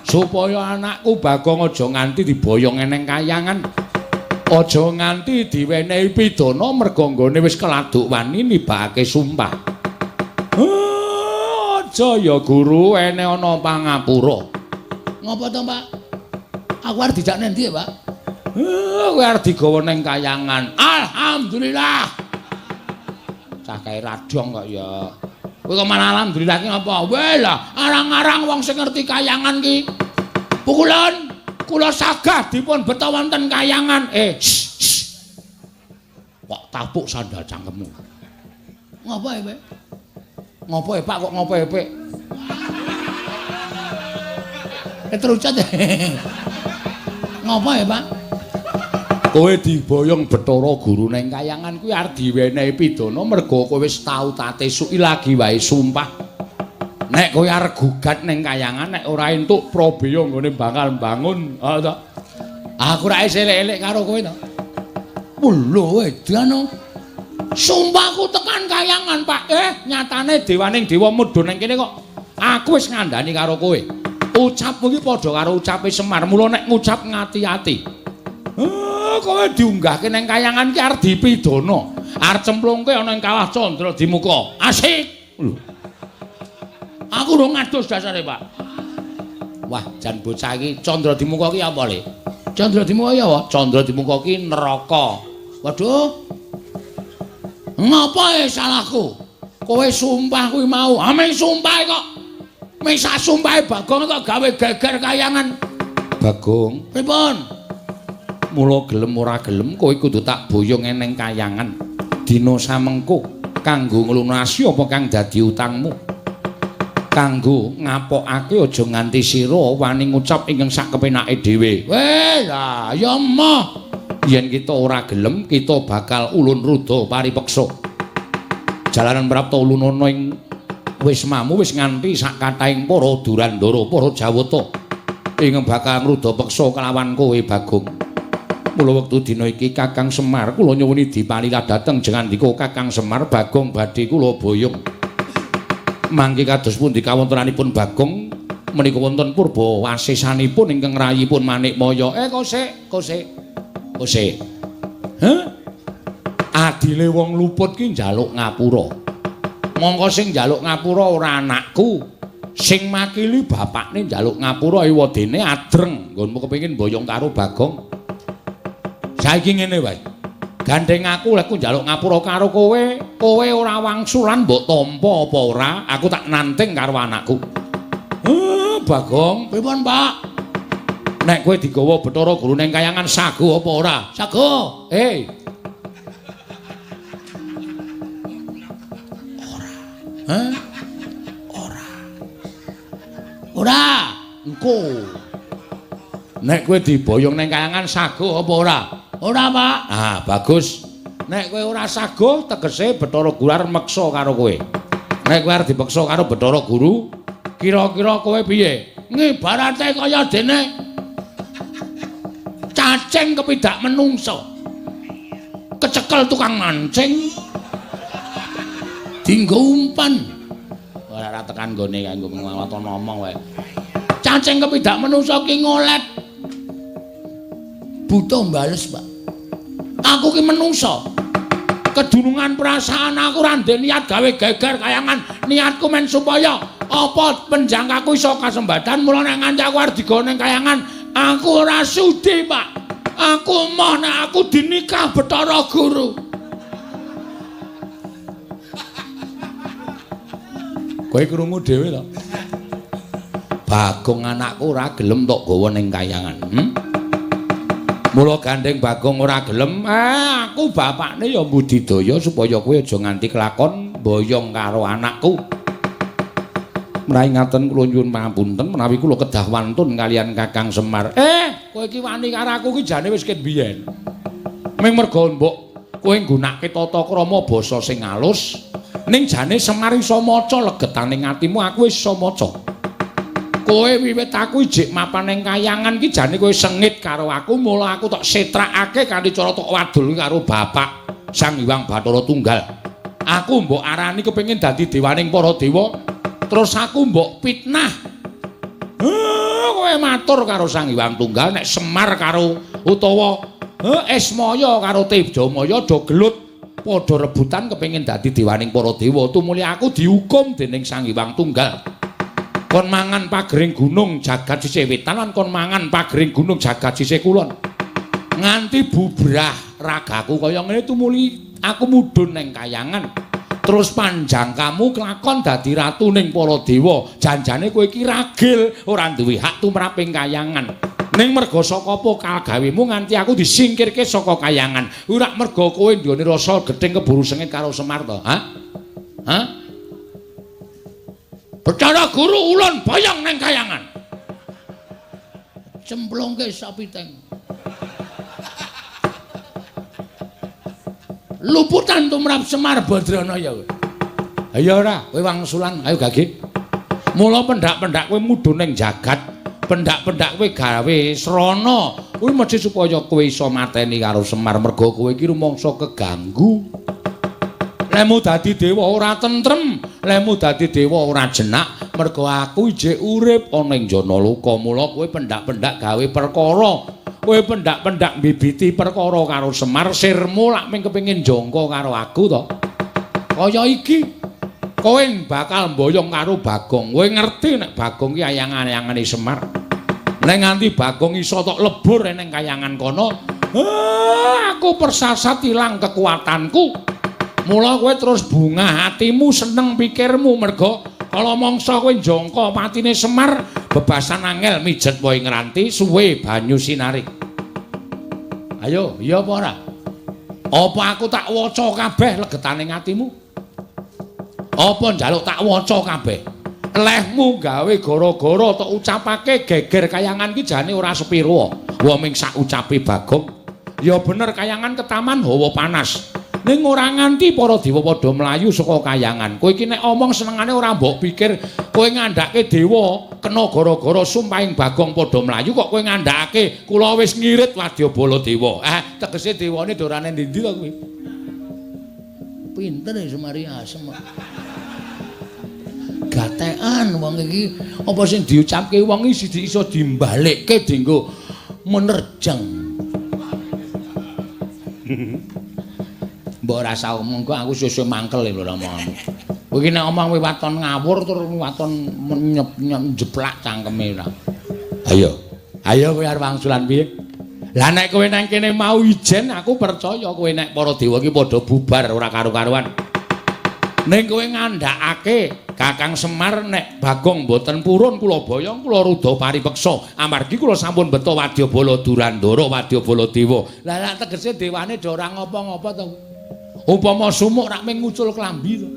Supaya anakku Bagong aja nganti diboyong eneng kayangan. Aja nganti diwenehi pidana merga nggone wis keladuk wani nibake sumpah. Aja ya guru ene ana pangapura. Ngopo to, Pak? Aku arep dijak nang ndi ya, Pak? Kowe arep digawa nang kayangan. Alhamdulillah. Cah kae radong kok ya. Kowe kok malah alhamdulillah ki ngapa? Weh lah, arang-arang wong sing ngerti kayangan ki. Pukulan kula sagah dipun beta wonten kayangan. Kok tapuk sandal cangkemmu. Ngopo e, Pak? Ngopo e, Pak kok ngopo e, Pak? Terucat. Ngopo ya, Pak? Kowe diboyong Bathara Guru nang kayangan kuwi arep diwenehi pidana merga kowe wis tau tate suki lagi wae sumpah. Nek kowe arep gugat nang kayangan nek ora entuk prabeya nggone bakal mbangun, ha ta? Aku ra elek-elek karo kowe to. Lho edan. Sumpahku tekan kayangan, Pak. Nyatane dewaning dewa mudhun nang kene kok. Aku wis ngandani karo kowe. Ucapmu iki padha karo ucape Semar. Mula nek ngucap ngati-ati. Kowe diunggahke nang kayangan ki arep dipidana. Arep cemplungke ana ing kawah Candra Dimuka. Asik. Lho. Aku urung ngadus dasare, Pak. Wah, jan bocah iki Candra Dimuka ki apa, Le? Candra Dimuka ya apa? Candra Dimuka ki neraka. Waduh. Ngapa salahku? Kowe sumpah kuwi mau. Ah, ming sumpah kok. Ming sak sumpahe Bagong kok gawe geger kayangan. Bagong, pripun? Mula gelem ora gelem kowe kudu tak boyong eneng kayangan. Dina samengko kanggo nglunasi apa kang dadi utangmu. Kanggo ngapokake aja nganti sira wani ngucap ingkang sak kepenake dhewe. Weh, lah ya emoh. Yen kita ora gelem, kita bakal ulun ruda paripeksa. Jalanan prapta ulunana ing wismamu wis nganti sak kathahing para durandara, para jawata ingkang bakal ngruda peksa kelawan kowe, Bagong. Mula wektu dina iki Kakang Semar kula nyuwuni dipalilah dhateng jengandika Kakang Semar Bagong badhe kula boyong. Mangke kados pundi kawontenanipun Bagong menika wonten purba wasesanipun ingkang rayipun Manikmaya. Kosek, kosek. Kosek. Heh? Adile wong luput ki njaluk ngapura. Mongko sing njaluk ngapura ora anakku. Sing makili bapakne njaluk ngapura ewadene adreng. Nggonmu kepengin boyong karo Bagong. Saiki ngene wae. Gandeng aku lek njaluk ngapura karo kowe, kowe ora wangsulan mbok tampa apa ora, aku tak nanting karo anakku. Bagong, pripun, Pak? Nek kowe digawa Bathara Guru ning kayangan sago apa ora? Sago. Ora. Hah? Ora. Ora. Engko. Nek kowe diboyong ning kayangan sago apa ora? Ora, Pak. Ah, bagus. Nek kowe ora sago, tegese Bathara Guru arep meksa karo kowe. Nek kowe arep dipeksa karo Bathara Guru, kira-kira kowe piye? Ngibarate kaya dene cacing kepidak menungso. Kecekel tukang mancing. Dinggo umpan. Ora tekan nggone kanggo waton ngomong wae. Cacing kepidak menungso ki ngolet. Buta mbales, Pak. Aku ki menungso. Kedunungan perasaan aku ora ndek niat gawe geger kayangan. Niatku men supaya apa penjangkaku iso kasembatan. Mula nek nganti aku arep digawa ning kayangan, aku ora sudi, Pak. Aku moh nek aku dinikah Bathara Guru. Kowe krungu dhewe to? Bagong anakku ora gelem tok gawa ning kayangan. Mula gandeng Bagong ora gelem, aku bapakne ya mbudidaya supaya kowe aja nganti kelakon boyong karo anakku. Menawi ngaten kula nyuwun pangapunten menawi kula kedah wantun kalian Kakang Semar. Kowe iki wani karo aku iki jane wis ket biyen. Ming merga mbok kowe nggunakake tata krama basa sing alus, ning jane Semar iso maca legetaning atimu, aku wis iso maca. Kowe wiwit aku ijik mapan ning kayangan ki jane kowe sengit karo aku, mula aku tok setrakake kanthi cara tok wadul karo bapak Sang Hyang Bathara Tunggal. Aku mbok arani kepengin dadi dewaning para dewa, terus aku mbok fitnah. Kowe matur karo Sang Hyang Tunggal nek Semar karo utawa Esmaya karo Tejamaya do gelut padha rebutan kepengin dadi dewaning para dewa, tumuli aku dihukum dening Sang Hyang Tunggal. Kon mangan pagering gunung jagat sisih wetan lan kon mangan pagering gunung jagat sisih kulon. Nganti bubrah ragaku kaya ngene tumuli aku mudhun ning kayangan. Terus panjang kamu kelakon dadi ratu ning para dewa. Janjane kowe iki ragil ora duwe hak tumrap ing kayangan. Ning merga saka apa kagawemu nganti aku disingkirke saka kayangan. Ora merga kowe nduweni rasa gething keburu sengit karo Semar to? Hah? Hah? Bathara Guru ulun boyong ning kayangan. Cemplungke sapiteng. Luputan tumrap Semar Badranaya. Ayo ora, kowe wangsulan, ayo gage. Mula pendak-pendak kowe mudhun ning jagat, pendak-pendak kowe gawe srana. Kuwi mesti supaya kowe iso mateni karo Semar merga kowe iki rumangsa keganggu. Lemu dadi dewa ora tentrem, lemu dadi dewa ora jenak, Mergo aku ijek urip ana ing Janaloka, mula kowe pendak-pendak gawe perkara. Kowe pendak-pendak mbibiti perkara karo Semar, sirmu lak mung kepengin jangka karo aku to. Kaya iki kowe bakal mboyong karo Bagong. Kowe ngerti nek Bagong ki ayang-ayangane Semar. Nek nganti Bagong iso tok lebur ning kayangan kono, aku persasat ilang kekuatanku. Mula kowe terus bungah hatimu, seneng pikirmu mergo kala mangsa kowe njangka patine Semar, bebasan angel mijet wae ngranti suwe banyu sinarik. Ayo, iya apa ora? Apa aku tak waca kabeh legetane atimu? Apa njaluk tak waca kabeh? Lehmu gawe gara-gara tok ucapake geger kayangan ki jane ora sepiro. Wa ming sak ucape Bagong. Ya bener kayangan ketaman hawa panas. Ning ora nganti para dewa padha mlayu saka kayangan. Kowe iki nek omong senengane ora mbok pikir kowe ngandhake dewa kena gara-gara sumpahing Bagong padha mlayu kok kowe ngandhakake kula wis ngirit wadyabala dewa. Tegese dewane dorane ndi-ndi to kowe? Pinter ya Semari asem. Gatekan wong iki apa sing diucapke wong iki iso dimbalekke dienggo menerjang. Mbok ora usah omong kok aku sesuk mangkel lho omonganmu. Kowe iki nek omong kowe waton ngawur terus waton njeplak cangkeme ora. Ayo. Ayo kowe arep wangsulan piye? Lah nek kowe nang kene mau ijen aku percaya kowe nek para dewa iki padha bubar ora karu-karuan. Ning kowe ngandhakake Kakang Semar nek Bagong mboten purun kula boyong kula rudha paripeksa amargi kula sampun beto wadyabala Durandara wadyabala dewa. Lah lak tegese dewane do ora ngopo-ngopo to. Upama sumuk rak mung ngucul klambi to.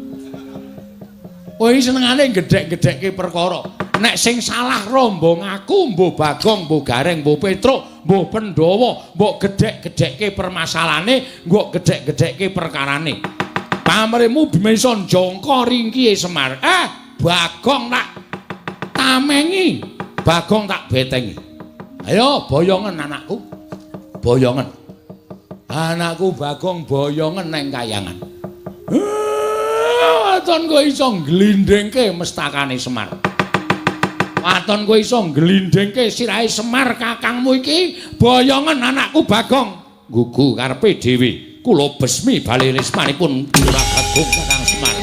Kowe iki senengane gedhek-gedhekke perkara. Nek sing salah rombong aku, mbuh Bagong, mbuh Gareng, mbuh Petruk, mbuh Pandhawa, mbok gedhek-gedhekke permasalahane, mbok gedhek-gedhekke perkarane. Pamrihmu bisa njangka ringkihe Semar. Bagong tak tamengi, Bagong tak betengi. Ayo boyongen anakku. Boyongen. Anakku Bagong boyongen neng kayangan. Waton kowe iso ngglindhingke mestakane Semar. Waton kowe iso ngglindhingke sirahe Semar kakangmu iki, boyongen anakku Bagong. Gugu karepe dhewe. Kula besmi bali rismanipun Lurah Bagong Kakang Semar.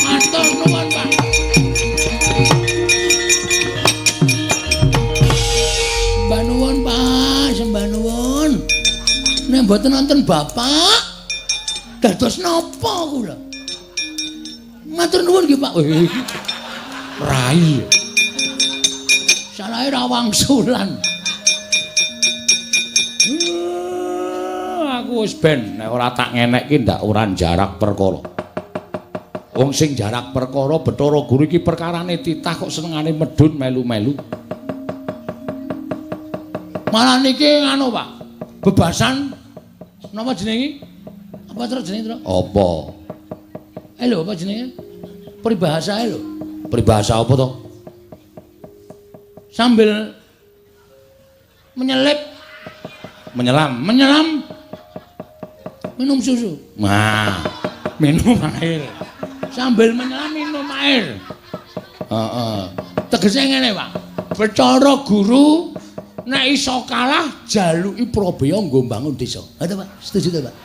Matur nuwun, Pak. Sembah nuwun, Pak, sembah nuwun. Nek mboten nonton Bapak, dados napa kula? Matur nuwun nggih, Pak. Rai. Salahe ra wangsulan. Aku wis ben nek ora tak ngenekke ndak ora jarak perkara. Wong sing jarak perkara Bathara Guru iki perkarane titah kok senengane medhun melu-melu. Malah niki nganu, Pak. Bebasan napa jenenge? Apa terus jenenge, Tru? Apa? Lho, apa jenenge? Peribahasa lho. Peribahasa apa to? Sambil menyelip, menyelam, menyelam, minum susu. Nah, minum air. Sambil menyelam minum air. Heeh. Tegese ngene, Pak. Bathara Guru nek iso kalah jaluki prabeya nggo mbangun desa. Ha to, Pak? Setuju to, Pak?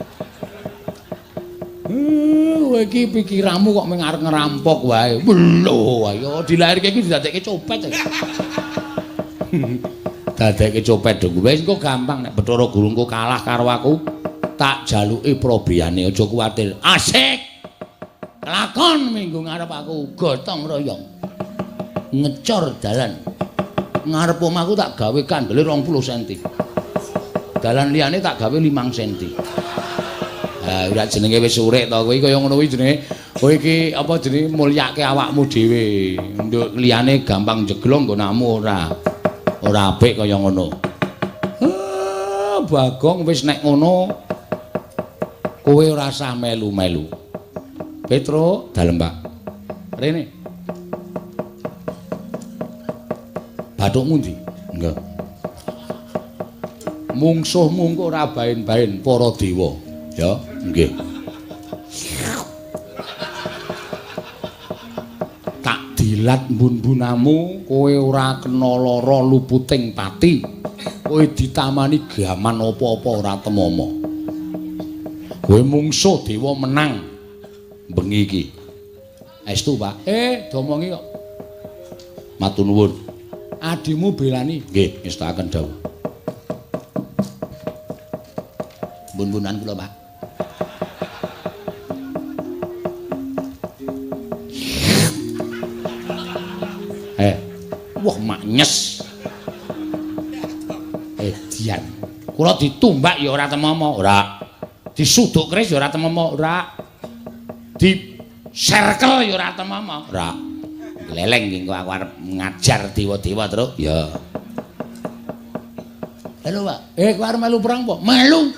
Kowe iki pikiranmu kok mung arep ngerampok wae. Lho, ayo dilairke iki didadekke copet. Dadekke copet dong. Wis engko gampang nek Bathara Guru engko kalah karo aku, tak jaluki probiyane aja kuwatir. Asik. Lakon minggu ngarep aku gotong royong. Ngecor dalan. Ngarep omahku tak gawe kandele 20 cm. Dalan liyane tak gawe 5 cm. Ha ora jenenge wis urip to kowe kaya ngono kuwi jenenge. Kowe iki apa jenenge mulyake awakmu dhewe. Nduk liyane gampang jeglong nggonamu ora. Ora apik kaya ngono. Bagong wis nek ngono kowe ora usah melu-melu. Petruk, dalem Pak. Rene. Bathukmu ndi? Nggih. Mungsuhmu engko ora baen-baen para dewa. Ya, nggih. Tak dilat mbun-mbunamu, kowe ora kena lara luputing pati. Kowe ditamani gaman apa-apa ora temama. Kowe mungsuh dewa menang bengi iki. Estu, Pak. Domongi kok. Matur nuwun. Adimu belani. Nggih, ngestakaken dawuh. Bun-bunan kula, Pak. Wah maknyes. Edian. Kula ditumbak ya ora temama, ora. Disuduk keris ya ora temama, ora. Di serkel ya ora temama, ora. Gleleng iki engko aku arep ngajar dewa-dewa, Truk. Ya. Halo, Pak. Kowe arep melu perang apa? Melu.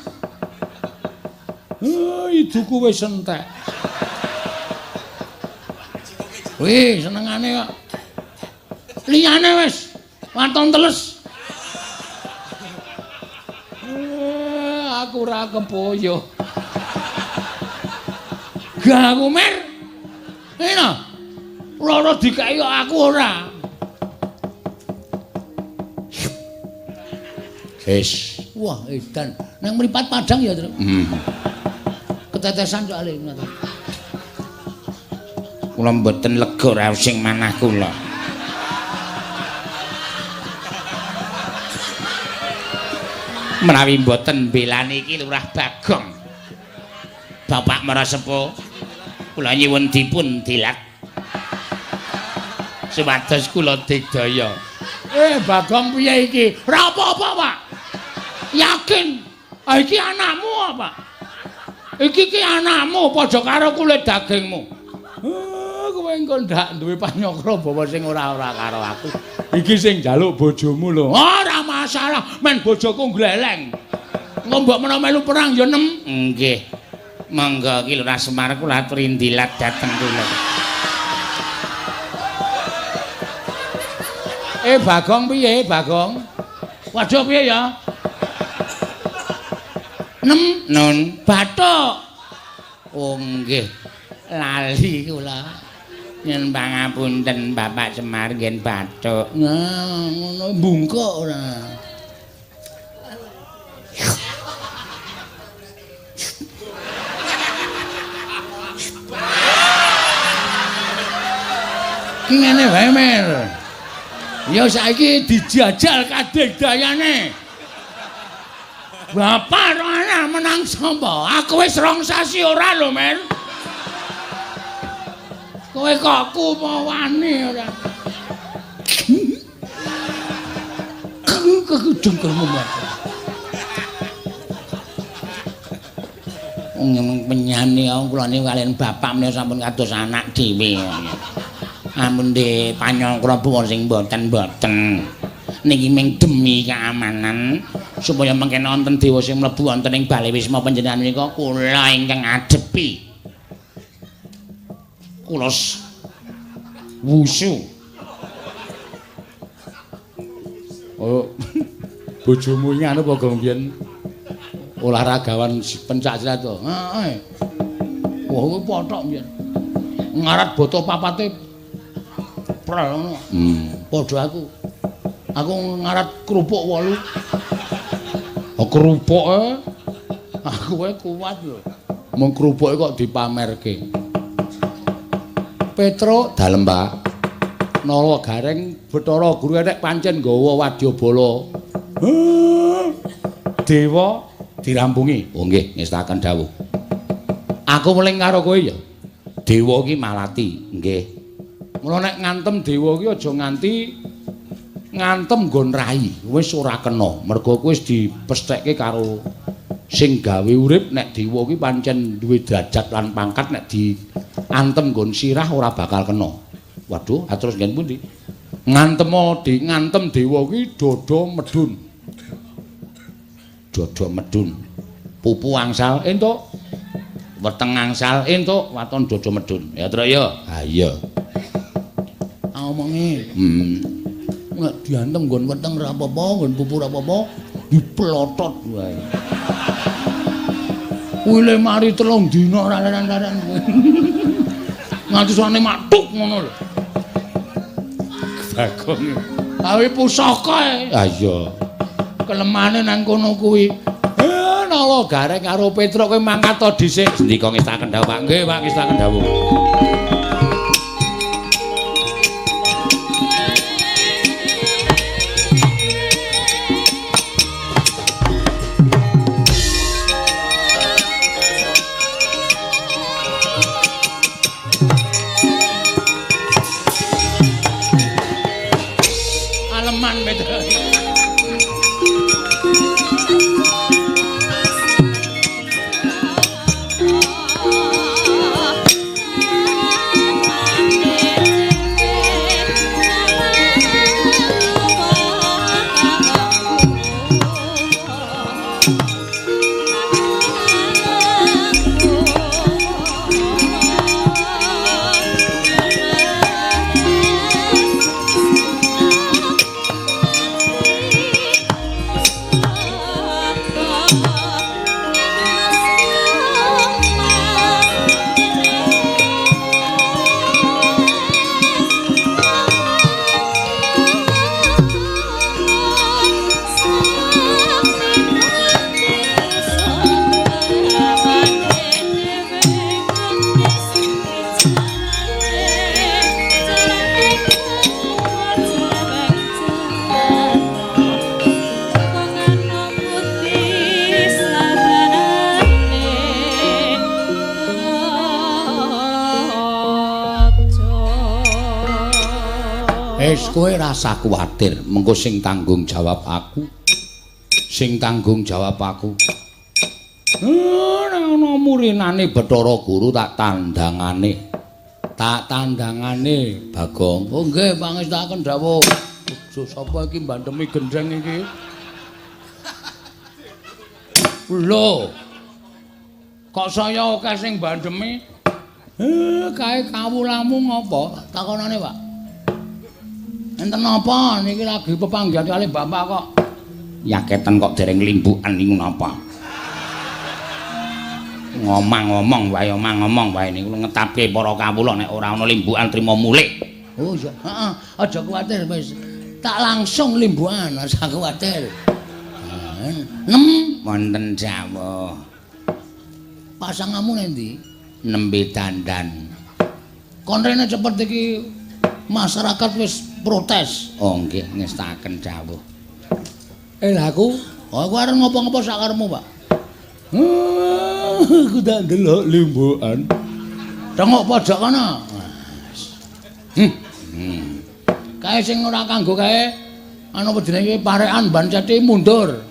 Iduku wis entek. Wih, senengane kok. Liyane wis waton teles. Aku ora kepoyo. Gak aku mer. Ngene. Loro dikeki kok aku ora. Wis. Wah, edan. Nang mripat padang ya, Truk. Ketetesan soalé ngono. Kula mboten lega raos sing manah kula. Menawi mboten mbelani iki Lurah Bagong. Bapak Marasepuh, kula nyuwun dipun dilat supados kula digdaya. Bagong piye iki? Ora apa-apa, Pak. Yakin. Ah iki anakmu apa? Iki ki anakmu padha karo kulit dagingmu. Kowe engko ndak duwe panyokra bawa sing ora-ora karo aku. Iki sing njaluk bojomu lho. Ora masalah, men bojoku gleleng. Engko mbok menawa melu perang ya nem. Nggih. Monggo ki Lurah Semar kula aturi ndilat dhateng kula. Bagong piye, Bagong? Waduh piye ya? Nem nun bathuk. Oh nggih. Lali kula. Nyuwun pangapunten Bapak Semar ngen bathuk. Nah, ngono bungkuk ora. Ki ngene wae, Mer. Ya saiki dijajal kadigdayane. Bapak ora menang sapa? Aku wis 2 sasi ora lho, Mer. Kowe kok kumawane ora. Kekudengkelmu mak. Wong penyane kula niku kaliyan bapak menika sampun kados anak dhewe. Ampun de panyangkra buwa sing mboten-mboten. Niki ming demi keamanan supaya mengke wonten dewa sing mlebu wonten ing bale wisma panjenengan menika kula ingkang adepi. Kula wusu. Oh, bojomu iki anu apa gong biyen olahragawan pencak silat to? Heeh. Wah, kuwi pothok biyen. Ngarat boto papate prel ngono. Padha aku. Aku ngarat kerupuk 8. Oh, kerupuke aku wae kuat lho. Mung kerupuke kok dipamerke. Petruk dalem, Pak. Nala Gareng Bathara Guru nek pancen nggawa wadyabala. Dewa dirampungi. Oh nggih, ngestaken dawuh. Aku weling karo kowe ya. Dewa iki malati, nggih. Mula nek ngantem dewa iki aja nganti ngantem nggon rai, wis ora kena. Mergo kowe wis dipesthekke karo sing gawe urip nek dewa iki pancen duwe derajat lan pangkat nek diantem nggon sirah ora bakal kena. Waduh, terus nggen pundi? Ngantemo di ngantem dewa iki dada medun. Dada medun. Pupu angsal entuk. Weteng angsal entuk, waton dada medun. Ya, Truk ya. Ha iya. Omongi. Nek diantem nggon weteng ora apa-apa, nggon pupu ora apa-apa, diplotot wae. Kuwi le mari 3 dina ora leren-leren. Nganti suwane matuk ngono lho. Bagong. Kawe pusaka e. Ha iya. Kelemane nang kono kuwi. Nala Gareng karo Petruk kowe mangkat to dhisik. Sendika ngestaken dawuh, Pak. Nggih, Pak, ngestaken dawuh. Aleman Petruk. Wis kowe rasa kuwatir, mengko sing tanggung jawab aku. Sing tanggung jawab aku. Nek ana murinane Bathara Guru tak tandangane. Tak tandangane, Bagong. Oh nggih, pangestakaken dawuh. Bojo sapa iki mbandemi gendheng iki? Lho. Kok saya akeh sing mbandemi? Kae kawulamu ngopo? Takonane, Pak. Enten napa niki lagi pepanggihan kali bapak kok. Yaketen kok dereng limbukan niku napa? Ngomong-ngomong wae, omong-ngomong wae niku ngetapke para kawula nek ora ana limbukan trima mulih. Oh iya, heeh, aja kuwatir wis. Tak langsung limbukan, aja kuwatir. Nem wonten dawuh. Pasanganmu endi? Nembe dandan. Kon rene cepet iki masyarakat wis protes. Oh nggih, ngestaken dawuh. Lah aku, oh, aku arep ngopo-ngopo sakarepmu, Pak. Aku tak ndelok limbukan. Tengok pojok kono. Kae sing ora kanggo kae anu apa jenenge parekan ban ceti mundur.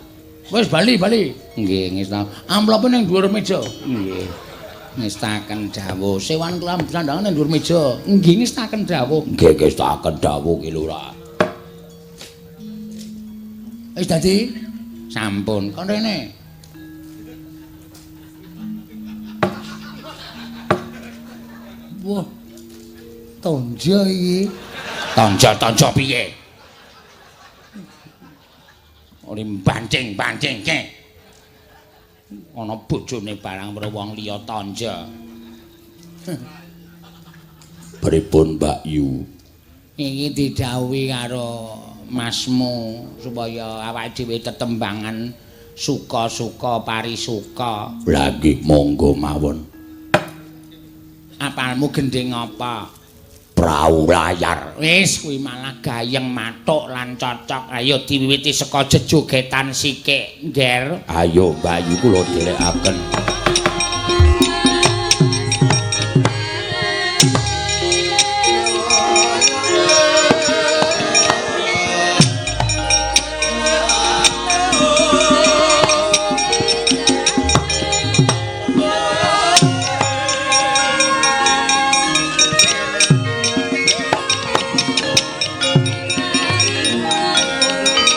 Wis bali, bali. Nggih, ngestaken. Amplope ning dhuwur meja. Nggih. Ngestaken dawuh. Sewan kelam sandangan ning dhuwur meja. Nggih, ngestaken dawuh. Nggih, ngestaken dawuh ki Lurah. Wis dadi? Sampun. Kon rene. Wah. Tonjo iki. Tonjo-tonjo piye? Ora bancing-bancingke. Ana bojone barang karo wong liya tonjo. Pripun Mbak Yu? Iki didhawuhi karo masmu supaya awake dhewe tetembangan suka-suka parisuka. Lah nggih monggo mawon. Apalmu gendhing apa? Prau layar. Wis kuwi malah gayeng mathuk lan cocok. Ayo diwiwiti saka jejogetan sikik, Ngger. Ayo Mbak Yu kula dherekaken.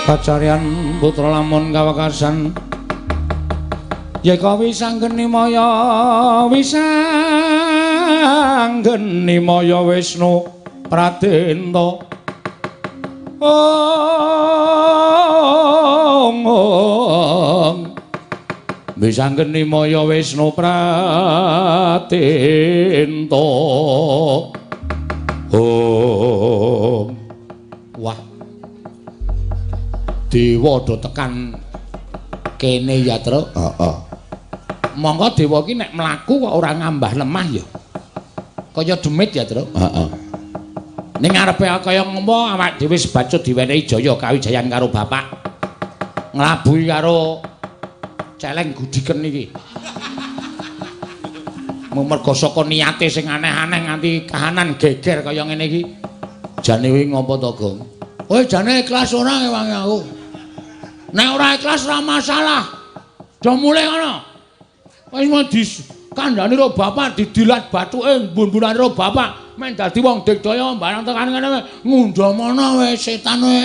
Pacaryan putra lamun kawekasan yeka wisanggeni maya wisanggeni maya Wisnu Pradenta ong ong Bisangkeni maya Wisnu Pratento. Om. Wah. Dewa do tekan kene ya, Truk. Heeh. Monggo dewa iki nek mlaku kok ora ngambah lemah ya. Kaya demit ya, Truk. Heeh. Ning ngarepe kaya ngopo awak dhewe sebacut diwenehi jaya kawijayan karo bapak. Nglabuhi karo celeng gudiken iki. Mergo saka niate sing aneh-aneh nganti kahanan geger kaya ngene iki. Jane kuwi ngopo to, Gong? Kowe jane ikhlas ora ngewangi aku? Nek ora ikhlas ora masalah. Do mulih ngono. Wis mau dikandhani karo bapak didilat bathuke mbun-mbunane karo bapak men dadi wong digdaya barang tekan ngene ngundhamana wis setan kowe.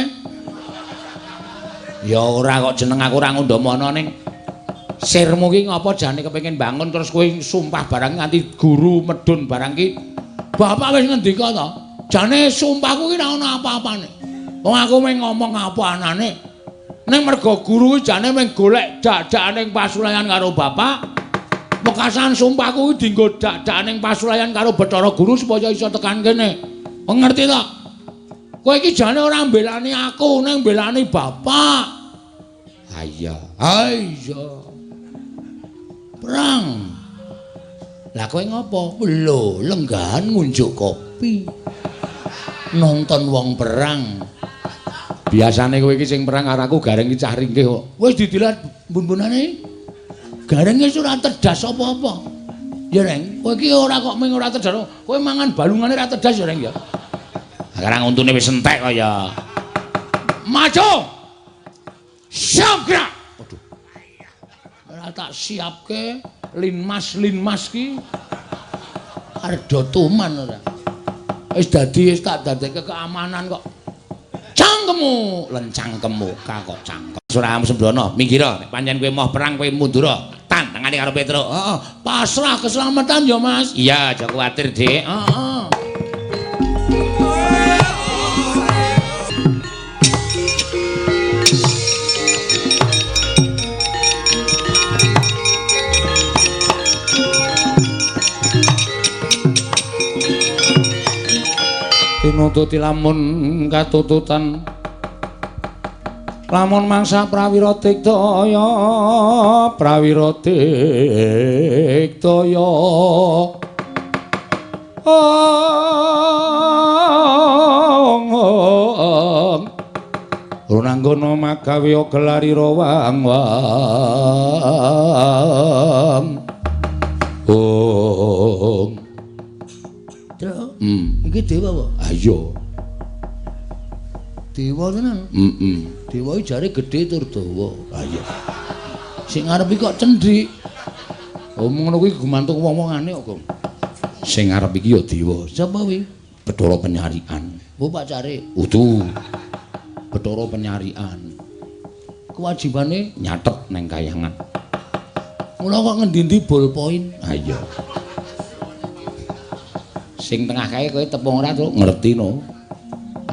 Ya ora kok jeneng aku ora ngundhamana ning sirmu ki ngapa jane kepengin bangun terus kowe sumpah barang nganti guru medun barang ki. Bapak wis ngendika to. Jane sumpahku ki ora ono apa-apane. Wong aku mung ngomong apa anane. Ning mergo guru ki jane mung golek dak-dakane pasulayan karo bapak. Wekasan sumpahku ki dienggo dak-dakane pasulayan karo Bathara Guru supaya iso tekan kene. Ngerti to? Kowe iki jane ora mbelani aku, ning mbelani bapak. Ha iya. Ha iya. Perang. Lah kowe ngopo? Lho, lenggahan ngunjuk kopi. Nonton wong perang. Biasane kowe iki sing perang karo aku gareng iki cah ringkih kok. Wis didilat mbun-mbunane. Gareng wis ora tedas apa-apa. Ya, Reng, kowe iki ora kok mung ora tedas. Kowe mangan balungane ora tedas ya, Reng ya. Sekarang untune wis entek kok ya. Maju. Siap gerak. Waduh. Ora tak siapke linmas-linmas ki arep do tuman ora. Wis dadi wis tak dadekke keamanan kok. Cangkemmu, lencangkemmu kok cangkem. Surah Sembrono, minggir nek pancen kowe moh perang kowe mundur. Tan tangane karo Petruk. Heeh, pasrah keselamatan ya, Mas. Iya, aja kuwatir, Dik. Heeh. Tinututi lamun katututan lamun mangsa prawira digdaya prawira digdaya ong runanggono magawe gelarira wang wang ong. Iki dewa apa? Ayo. Dewa tenan. Heeh. Dewa iki jare gedhe tur dawa. Ha iya. Sing ngarep iki kok cendhik. Oh ngono kuwi gumantung wong-wongane kok, Gong. Sing ngarep iki ya dewa. Sapa kuwi? Bathara Penyarikan. Oh pacare. Udu. Bathara Penyarikan. Kewajibane nyatet neng kayangan. Mula kok ngendi-endi ballpoint. Ha iya. Sing tengah kae kowe tepung ora, Truk? Ngerti no.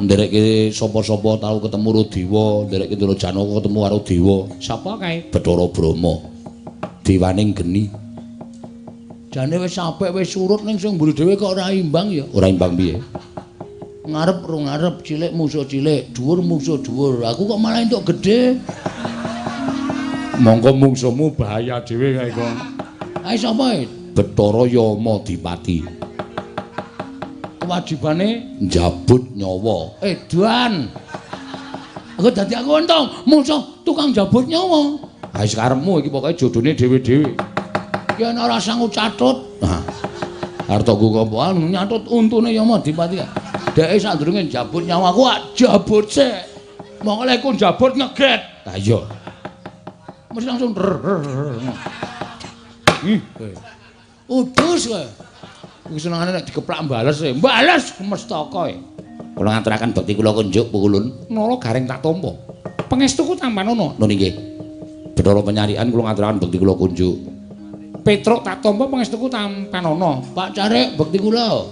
Nderekke sapa-sapa tau ketemu karo dewa, nderekke Ndara Janaka ketemu karo dewa. Sapa kae? Bathara Brahma. Dewaning geni. Jane wis apik wis surut ning sing mburi dhewe kok ora imbang ya. Ora imbang piye? Ngarep ro ngarep, cilik musuh cilik, dhuwur musuh dhuwur. Aku kok malah entuk gedhe. Mongko mungsuhmu bahaya dhewe kae kok. Ae sapa? Bathara Yama Dipati. Kewajibane njabut nyawa. Edan. Aku dadi aku untung musuh tukang jabut nyawa. Ha wis karepmu iki pokoke jodone dhewe-dhewe. Ki ana ora sanggup catut. Nah. Arep nggo apa nyatut untune Yama Dipati. Dheke sadurunge njabut nyawa aku jabut sik. Mongko lek ku njabut ngeget. Ha iya. Mesti langsung ih. Udus kowe. Kuwi senengane nek dikeplak bales e. Bales mestaka e. Kula ngaturaken bekti kula kunjuk pukulun. Nala gareng tak tampa. Pangestuku tampanono. Nun inggih. Bathara Penyarikan kula ngaturaken bekti kula kunjuk. Petruk tak tampa pangestuku tampanono. Pak Carik bekti kula.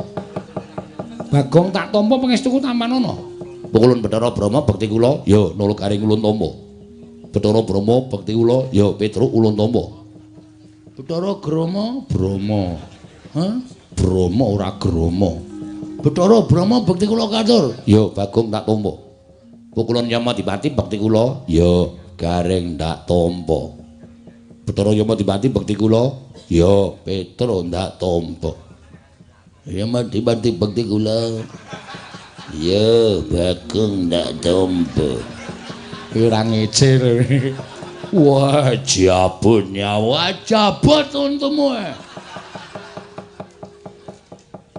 Bagong tak tampa pangestuku tampanono. Pukulun Bathara Brahma bekti kula. Ya Nala gareng ulun tampa. Bathara Brahma bekti kula. Ya Petruk ulun tampa. Bathara Grama, Brama. Hah? Brama ora Grama. Bathara Brama bekti kula katur. Ya, Bagong tak tampa. Pukulun Yamadipati bekti kula. Ya, Gareng tak tampa. Bathara Yamadipati bekti kula. Ya, Petro ndak tampa. Yamadipati bekti kula. Ya, Bagong ndak tampa. Ora ngece lho. Wah, jabut nyawa, jabut untumu.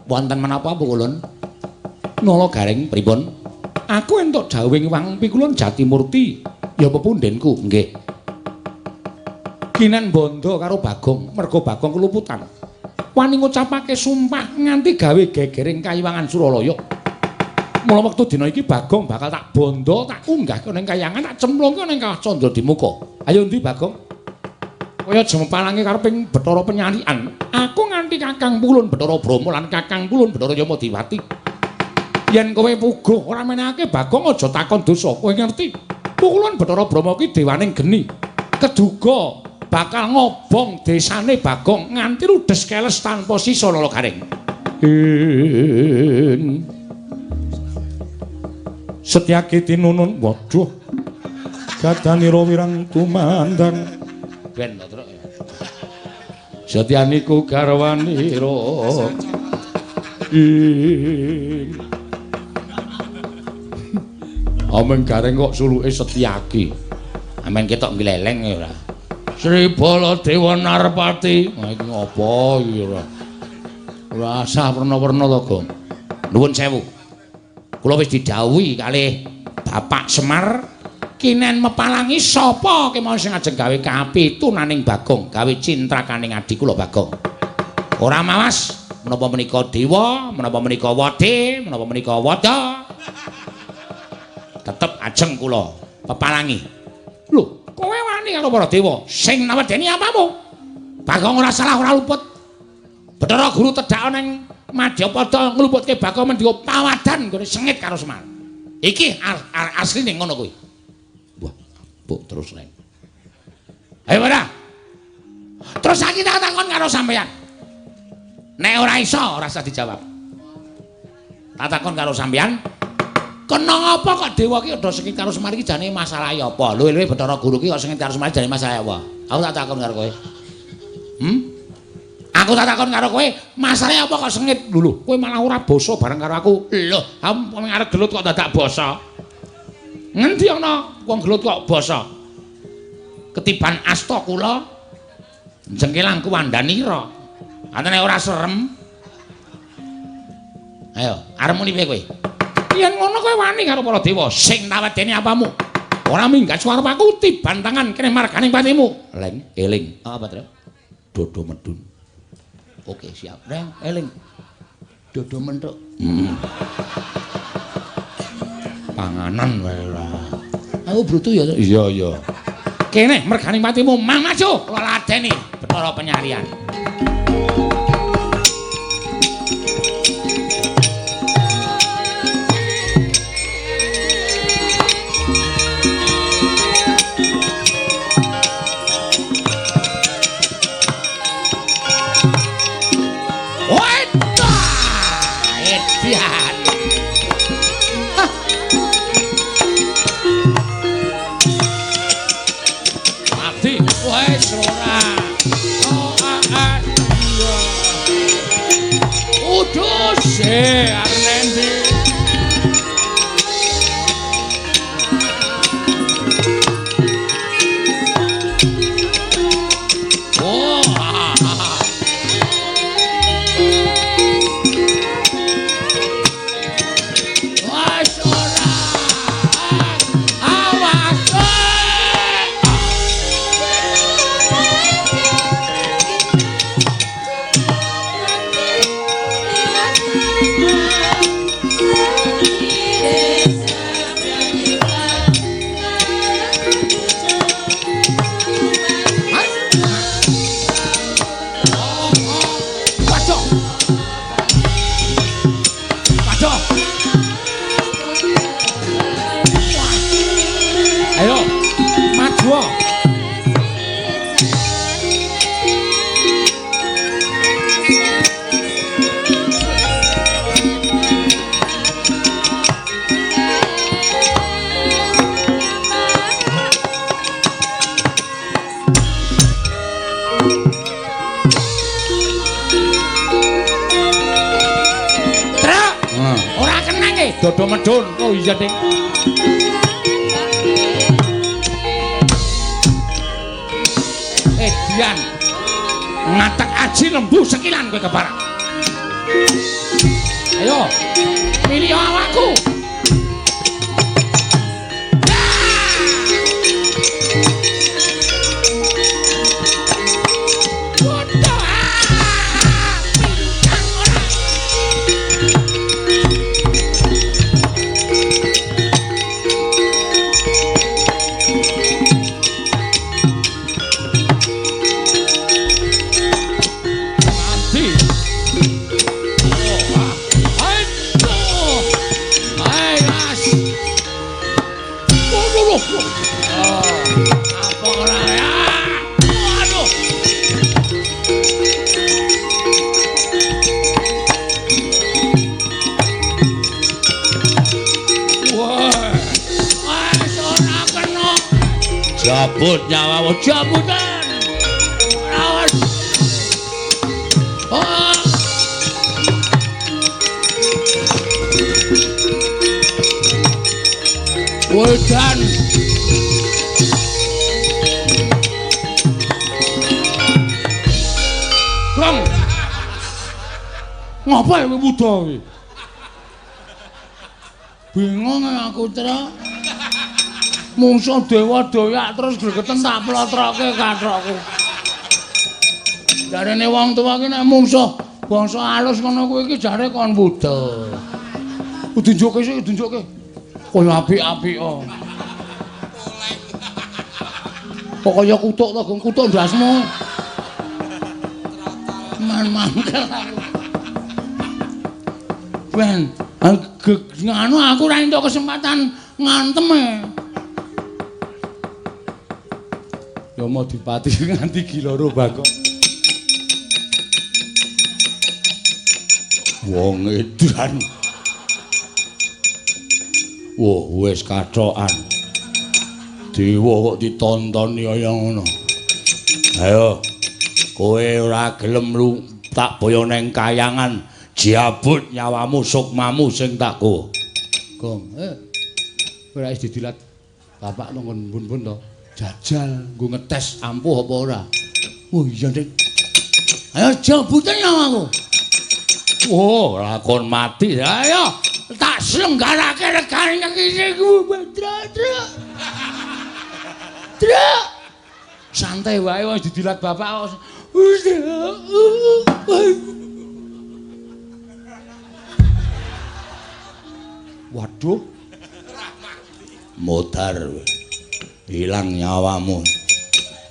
Wonten menapa Pukulun? Nala Gareng pripun? Aku entuk dawuhing Wang Pikulun Jatimurti, ya pepundhenku, nggih. Kinen bondo karo Bagong, merga Bagong keluputan. Wani ngucapake sumpah nganti gawe gegering kayiwangan Suralaya. Mula wektu dina iki Bagong bakal tak bondo, tak unggahke ning kayangan, tak cemplungke ning Kawah Candradimuka. Ayo ndi Bagong? Kaya jemepalange kareping Bathara Penyalikan. Aku nganti Kakang Pulun Bathara Brama lan Kakang Pulun Bathara Yamadipati. Yen kowe puguh ora menehake Bagong aja takon dosa. Kowe ngerti? Pukulun Bathara Brama ki dewaning geni. Keduga bakal ngobong desane Bagong nganti ludes keles tanpa sisa Nala Gareng. Setyaki tinunun, waduh, gadanira wirang tumandang. Ben to, Truk. Setyaniku garwanira. Ameng Gareng kok suluke Setyaki. Amen ketok gleleng ya ora. Sri Baladewa Narpati. Wah iki ngopo iki ora? Ora asah werna-werna to, Gong. Nuwun sewu. Kula wis didhawuhi kalih Bapak Semar kinen mepalangi sapa kemawon sing ajeng gawe kapitunaning Bagong, gawe cintrakaning adi kula Bagong. Ora mawas menapa menika dewa, menapa menika wade, menapa menika wada. Tetep ajeng kula pepalangi. Lho, kowe wani karo para dewa sing nawedeni apamu? Bagong ora salah ora luput. Bathara Guru tedhak ning Madyapada ngluputke Bagong mendika pawadan nggone sengit karo Semar. Iki asline ngono kuwi. Wah, mbok terus reng. Ayo ora. Terus saiki tak takon karo sampeyan. Nek ora iso ora usah dijawab. Tak takon karo sampeyan, kena apa kok dewa ki udah sengit karo Semar iki jane masalahe apa? Luwe-luwe Bathara Guru ki kok sengit karo Semar jane masalahe apa? Aku tak takon karo kowe. Aku tak takon karo kowe, masalahe apa kok sengit? Lho, kowe malah ora basa bareng karo aku. Lho, aku arep gelut kok dadak basa. Ngendi ana wong gelut kok basa? Ketiban asta kula jengkelang kuwandanira. Antene ora serem. Ayo, arep muni piye kowe? Yen ngono kowe wani karo para dewa sing tawedeni apamu? Ora minggat suara aku tiban tangan kene marganing patimu. Leng, eling. Apa, Tru? Dodo medun. Oke, siap. Reng, eling. Dodo menthuk. Panganan wae ora. Aku brutu ya. Iya, iya. Kene merganing patimu mang maju kula ladeni Bathara Penyalian. Dodo medun. Oh iya, Ding. Dian. Ngatek aji lembu sekilan kowe keparak. Ayo, milih awakku. Jabut nyawamu, jabutan. Awas. Oh. Wedan. Rong. Ngapa kowe wuda kowe? Bingung aku, Tra. Mungsuh dewa doyak terus gregeten tak plotroke kathokku. Jarene wong tuwa ki nek mungsuh bangsa alus ngono kuwi iki jare kon wuda. Tunjukke sik, tunjukke. Kaya apik-apik kok. Kok kaya kutuk to, Gong, kutuk ndasmu. Man mangkel aku. Ben, nganu aku ora entuk kesempatan ngantem e. Yamadipati nganti giloro Bagong. Wong edan. Wah, wis kathokan. Dewa kok ditontoni kaya ngono. Ayo, kowe ora gelem lu tak boyo neng kayangan, jabut nyawamu sukmamu sing tak go. Gong, ora wis didilat bapak nang bun-bun to. Jajal nggo ngetes ampuh apa ora. Oh iya, Dik. Ayo jabuten nyawaku. Oh, lakon mati. Ayo, tak selenggarake regane iki ku, Tra, Tra. Tra. Santai wae wis didilat bapak. Waduh. Modar. Hilang nyawamu.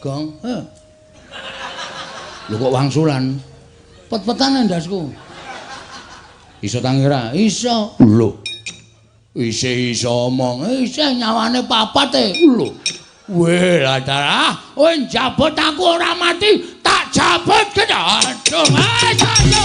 Gong, Lho kok wangsulan? Pet-petane ndasku. Iso tangi ora? Iso. Lho. Isih iso omong. Isih nyawane papat e. Lho. Weh, lah kowe njabut aku ora mati, tak jabut kene. Aduh, aduh.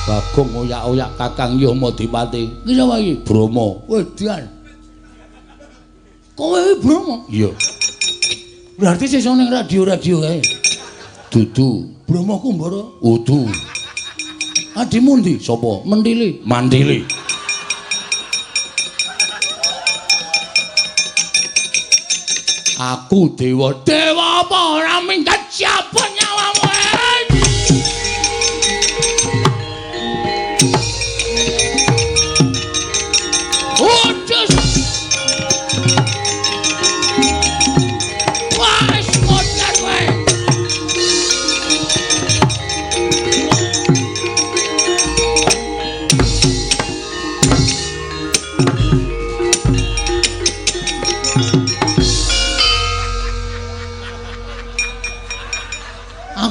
Bagong oyak-oyak Kakang Yamadipati. Iki sapa iki? Brama. Wedan. Kowe iki Brama? Iya. Berarti sesuk ning radio-radio kae. Dudu. Brama Kumbara? Udu. Adimu ndi? Sapa? Mentili. Mantili. Aku dewa. Dewa apa ora minggat siapa nyawamu?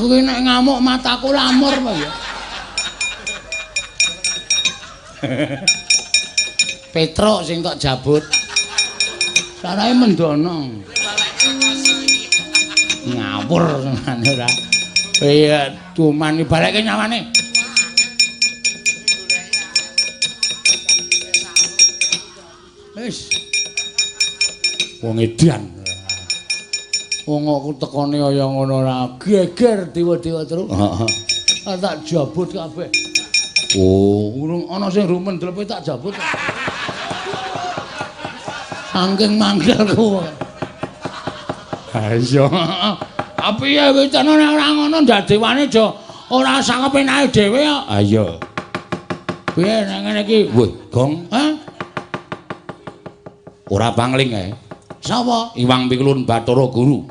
Aku ki nek ngamuk mataku lamur apa ya. Petruk sing tok jabut. Sarahe mendono. Ngawur senane ora. Iya, cuman balekke nyawane. Wis. Wong edan. Wong aku tekone kaya ngono ora geger dewa-dewa terus. Heeh. Tak jabut kabeh. Oh, urung ana sing rumen dlepe tak jabut. Saking mangkelku. Ha iya. Tapi ya wis nek ora ngono ndak dewane aja ora sangepenake dhewe kok. Ha iya. Piye nek ngene iki? Wih, Gong. Hah? Ora pangling ae. Sapa? Iwang Pikulun Bathara Guru.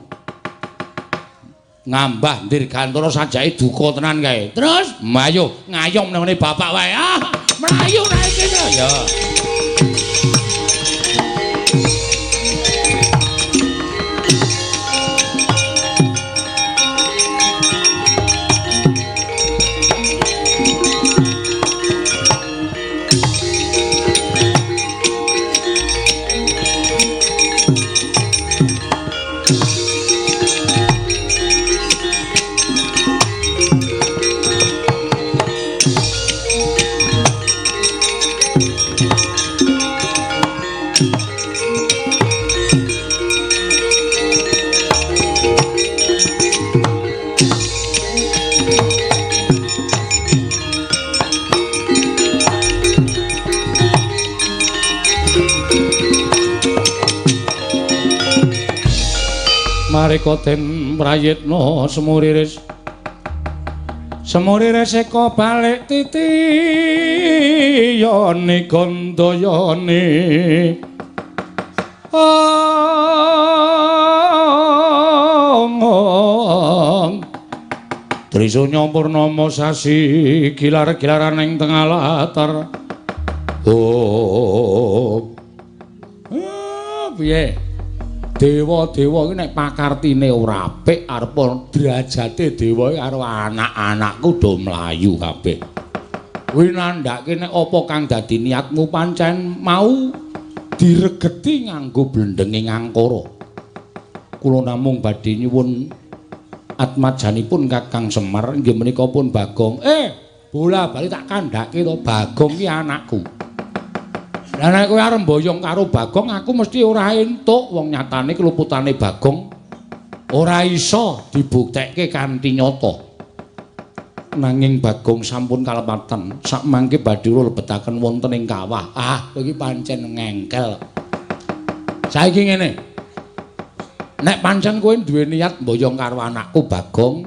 Ngambah Dirgantara sajake duka tenan kae. Terus mayo ngayom nang ngene bapak wae. Ah, mlayu ra iki to. Ya. Marika den prayitna semuriris semuriris eka balik titiyane gandayane ong Trisunya purnama sasi gilar-gilaran ing tengah latar. Oh. Piye? Dewa-dewa iki nek pakartine ora apik arep derajate dewa iki karo anak-anakku do mlayu kabeh. Kuwi nandhake nek apa kang dadi niatmu pancen mau diregeti nganggo blendenge ngangkara. Kula namung badhe nyuwun atmajanipun Kakang Semar inggih menika pun Bagong. Bola bali tak kandhake to Bagong ki anakku. Lah nek kowe arep mboyong karo Bagong aku mesti ora entuk, wong nyatane keluputane Bagong ora iso dibuktekke kanthi nyata. Nanging Bagong sampun kalepatan sakmangke badhe lebetaken wonten ing kawah. Ah, kowe iki pancen ngengkel. Saiki ngene. Nek pancen kowe duwe niat mboyong karo anakku Bagong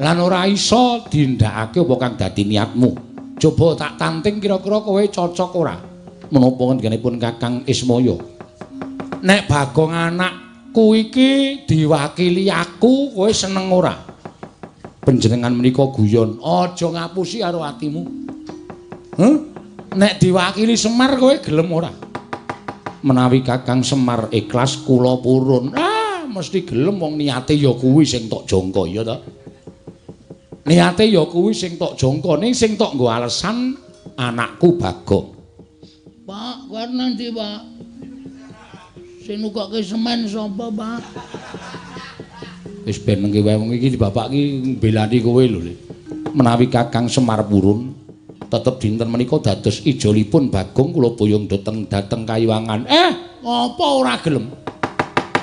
lan ora iso dindakake apa kang dadi niatmu. Coba tak tanting kira-kira kowe cocok ora? Menapa ngendikanipun Kakang Ismaya? Nek Bagong anakku iki diwakili aku, kowe seneng ora? Panjenengan menika guyon, aja ngapusi karo atimu. Huh? Nek diwakili Semar kowe gelem ora? Menawi Kakang Semar ikhlas kula purun. Ah, mesti gelem wong niate ya kuwi sing tok jangka ya ta. Niate ya kuwi sing tok jangka, ning sing tok nggo alesan anakku Bagong. Pak, kowe nanti, Pak. Sing nukokke semen sapa, Pak? Wis ben nengke wae wong iki bapak iki mbelani kowe lho, Le. Menawi Kakang Semar purun, tetep dinten menika dados ijolipun Bagong kula boyong dhateng Kayiwangan. Apa ora gelem?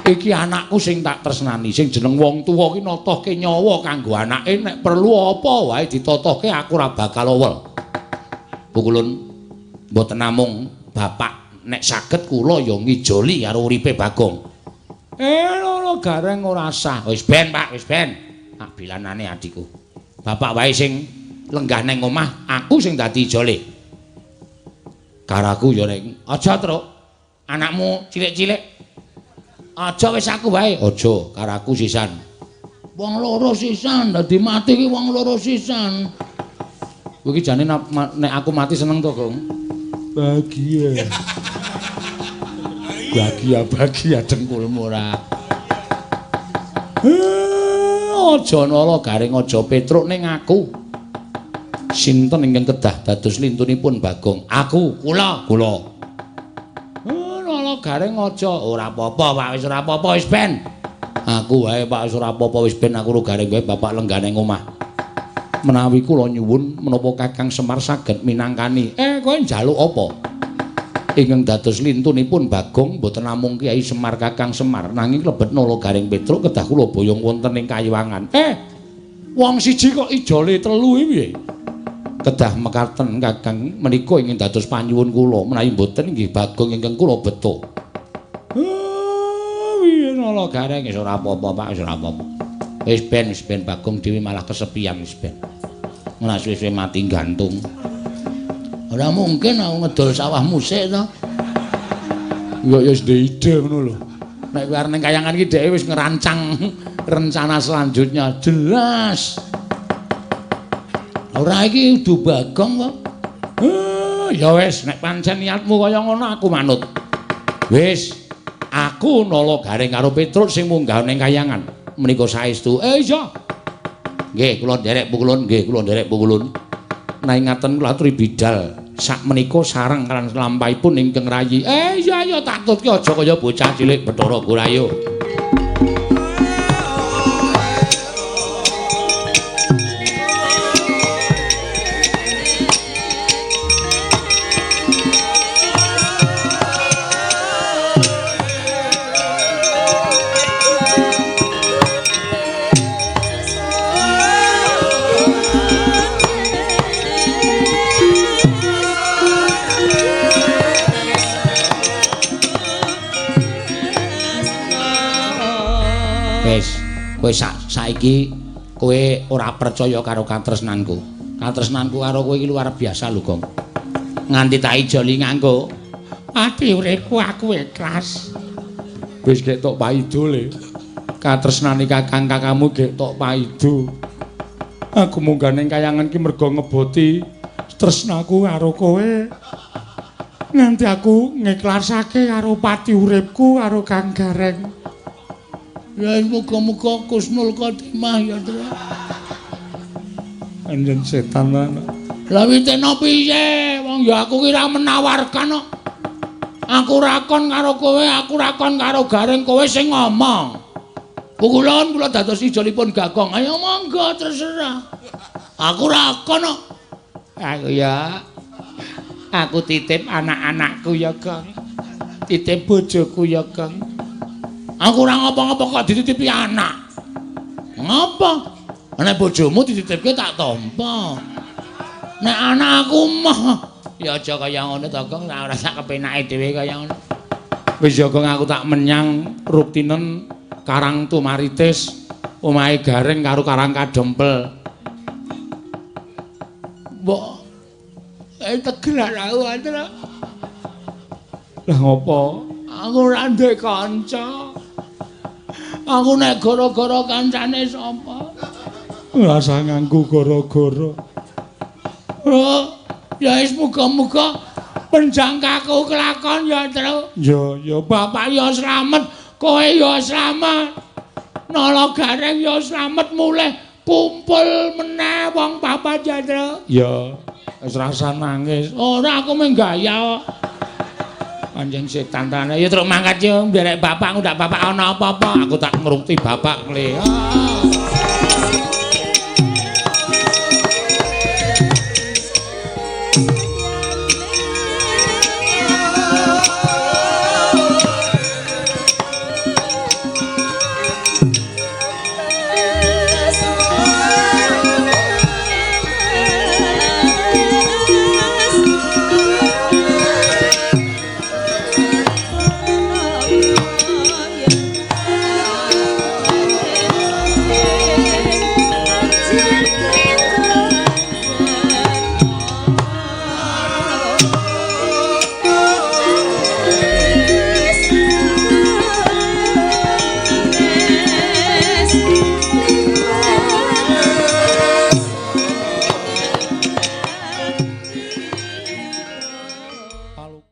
Iki anakku sing tak tresnani, sing jeneng wong tuwa ki notohke nyawa kanggo anake, nek perlu apa wae ditotohke aku ora bakal owel. Pukulun mboten namung bapak nek saged kula ya ngijoli karo uripe Bagong. Lho gareng ora sah. Wis ben, Pak, wis ben. Tak bilanane adikku. Bapak wae sing lenggah nang omah, aku sing dadi ijole. Karaku ya nek aja, Truk. Anakmu cilik-cilik. Aja wis aku wae. Aja, karaku sisan. Wong loro sisan, dadi mati ki wong loro sisan. Kowe iki jane nek aku mati seneng to, Gong? Bahagia. Bahagia-bahagia dengkulmu ora. Aja Nala Gareng aja Petruk ning aku. Sinten ingkang kedah dados lintunipun Bagong? Aku, kula, kula. Nala Gareng aja ora apa-apa, Pak, wis ora apa-apa wis ben. Aku wae Pak wis ora apa-apa wis ben aku ro Gareng wae bapak lenggane omah. Menawi kula nyuwun menapa Kakang Semar saged minangkani. Kowe njaluk apa? Ingkang dados lintunipun Bagong mboten namung Kyai Semar Kakang Semar nanging klebet Nala Gareng Petruk kedah kula boyong wonten ing Kayiwangan. Wong siji kok ijole telu iki piye? Kedah mekaten Kakang menika ingkang dados panyuwun kula menawi mboten inggih Bagong ingkang kula beto. Piye Nala Gareng wis ora apa-apa Pak wis ora apa-apa. Wis ben Bagong dhewe malah kesepian wis ben. Ora suwe-suwe mati gantung. Ora mungkin aku ngedol sawah musik to. Ya ya wis ndek ide ngono lho. Nek kowe arep ning kayangan iki dheke wis ngerancang rencana selanjutnya jelas. Ora iki kudu Bagong kok. Ya wis nek pancen niatmu kaya ngono aku manut. Wis, aku Nala Gareng karo Petruk sing munggah ning kayangan. Menika saestu. Iya. Nggih, kula nderek pukulun, nggih kula nderek pukulun. Nanging ngaten kula aturi bidal sak menika sareng lan lampahipun ingkang rayi. Iya iya tak tutke aja kaya bocah cilik Bathara Gurayo. Kowe saiki kowe ora percaya karo katresnanku. Katresnanku karo kowe iki luar biasa lho, Gong. Nganti tak ijoli nganggo ati uripku aku ikhlas. Wis gek tok paido le. Katresnane kakang kakangmu gek tok paido. Aku munggah ning kayangan ki mergo ngeboti tresnaku karo kowe. Nganti aku ngikhlasake karo pati uripku karo Kang Gareng. Ya muga-muga Kusnul Khotimah ya, Tru. Anjen setan lan. Lah witena piye? Wong ya aku ki ra menawarkan kok. Aku ra kon karo kowe, aku ra kon karo Gareng, kowe sing ngomong. Pukulun kula dados ijolipun Bagong. Ayo monggo terserah. Aku ra kon kok. Aku ya. Aku titip anak-anakku ya, Gong. Titip bojoku ya, Gong. Aku ora ngapa-ngapa kok dititipi anak. Ngapa? Nek bojomu dititipke tak tampa. Nek anakku mah ya aja kaya ngono to, Gong, ora sak kepenake dhewe kaya ngono. Wis ya Gong, aku tak menyang Ruktinen Karang Tumaritis, omahe Gareng karo Karang Kadempel. Mbok tegelan aku Andra. Lah ngopo? Aku ora duwe kanca. Aku nek gara-gara kancane sapa? Ora usah nganggo gara-gara. Oh, ya wis muga-muga penjangkaku kelakon ya, Tru. Ya, ya bapak ya slamet, kowe ya slamet. Nala Gareng ya slamet mulih kumpul meneh wong papat ya, Tru. Ya, wis rasa nangis. Ora aku mung gaya kok. Anjing setan tane. Ya truk mangkat yo nderek bapak ngundak bapak ana apa-apa. Aku tak ngrungti bapak le. Ah.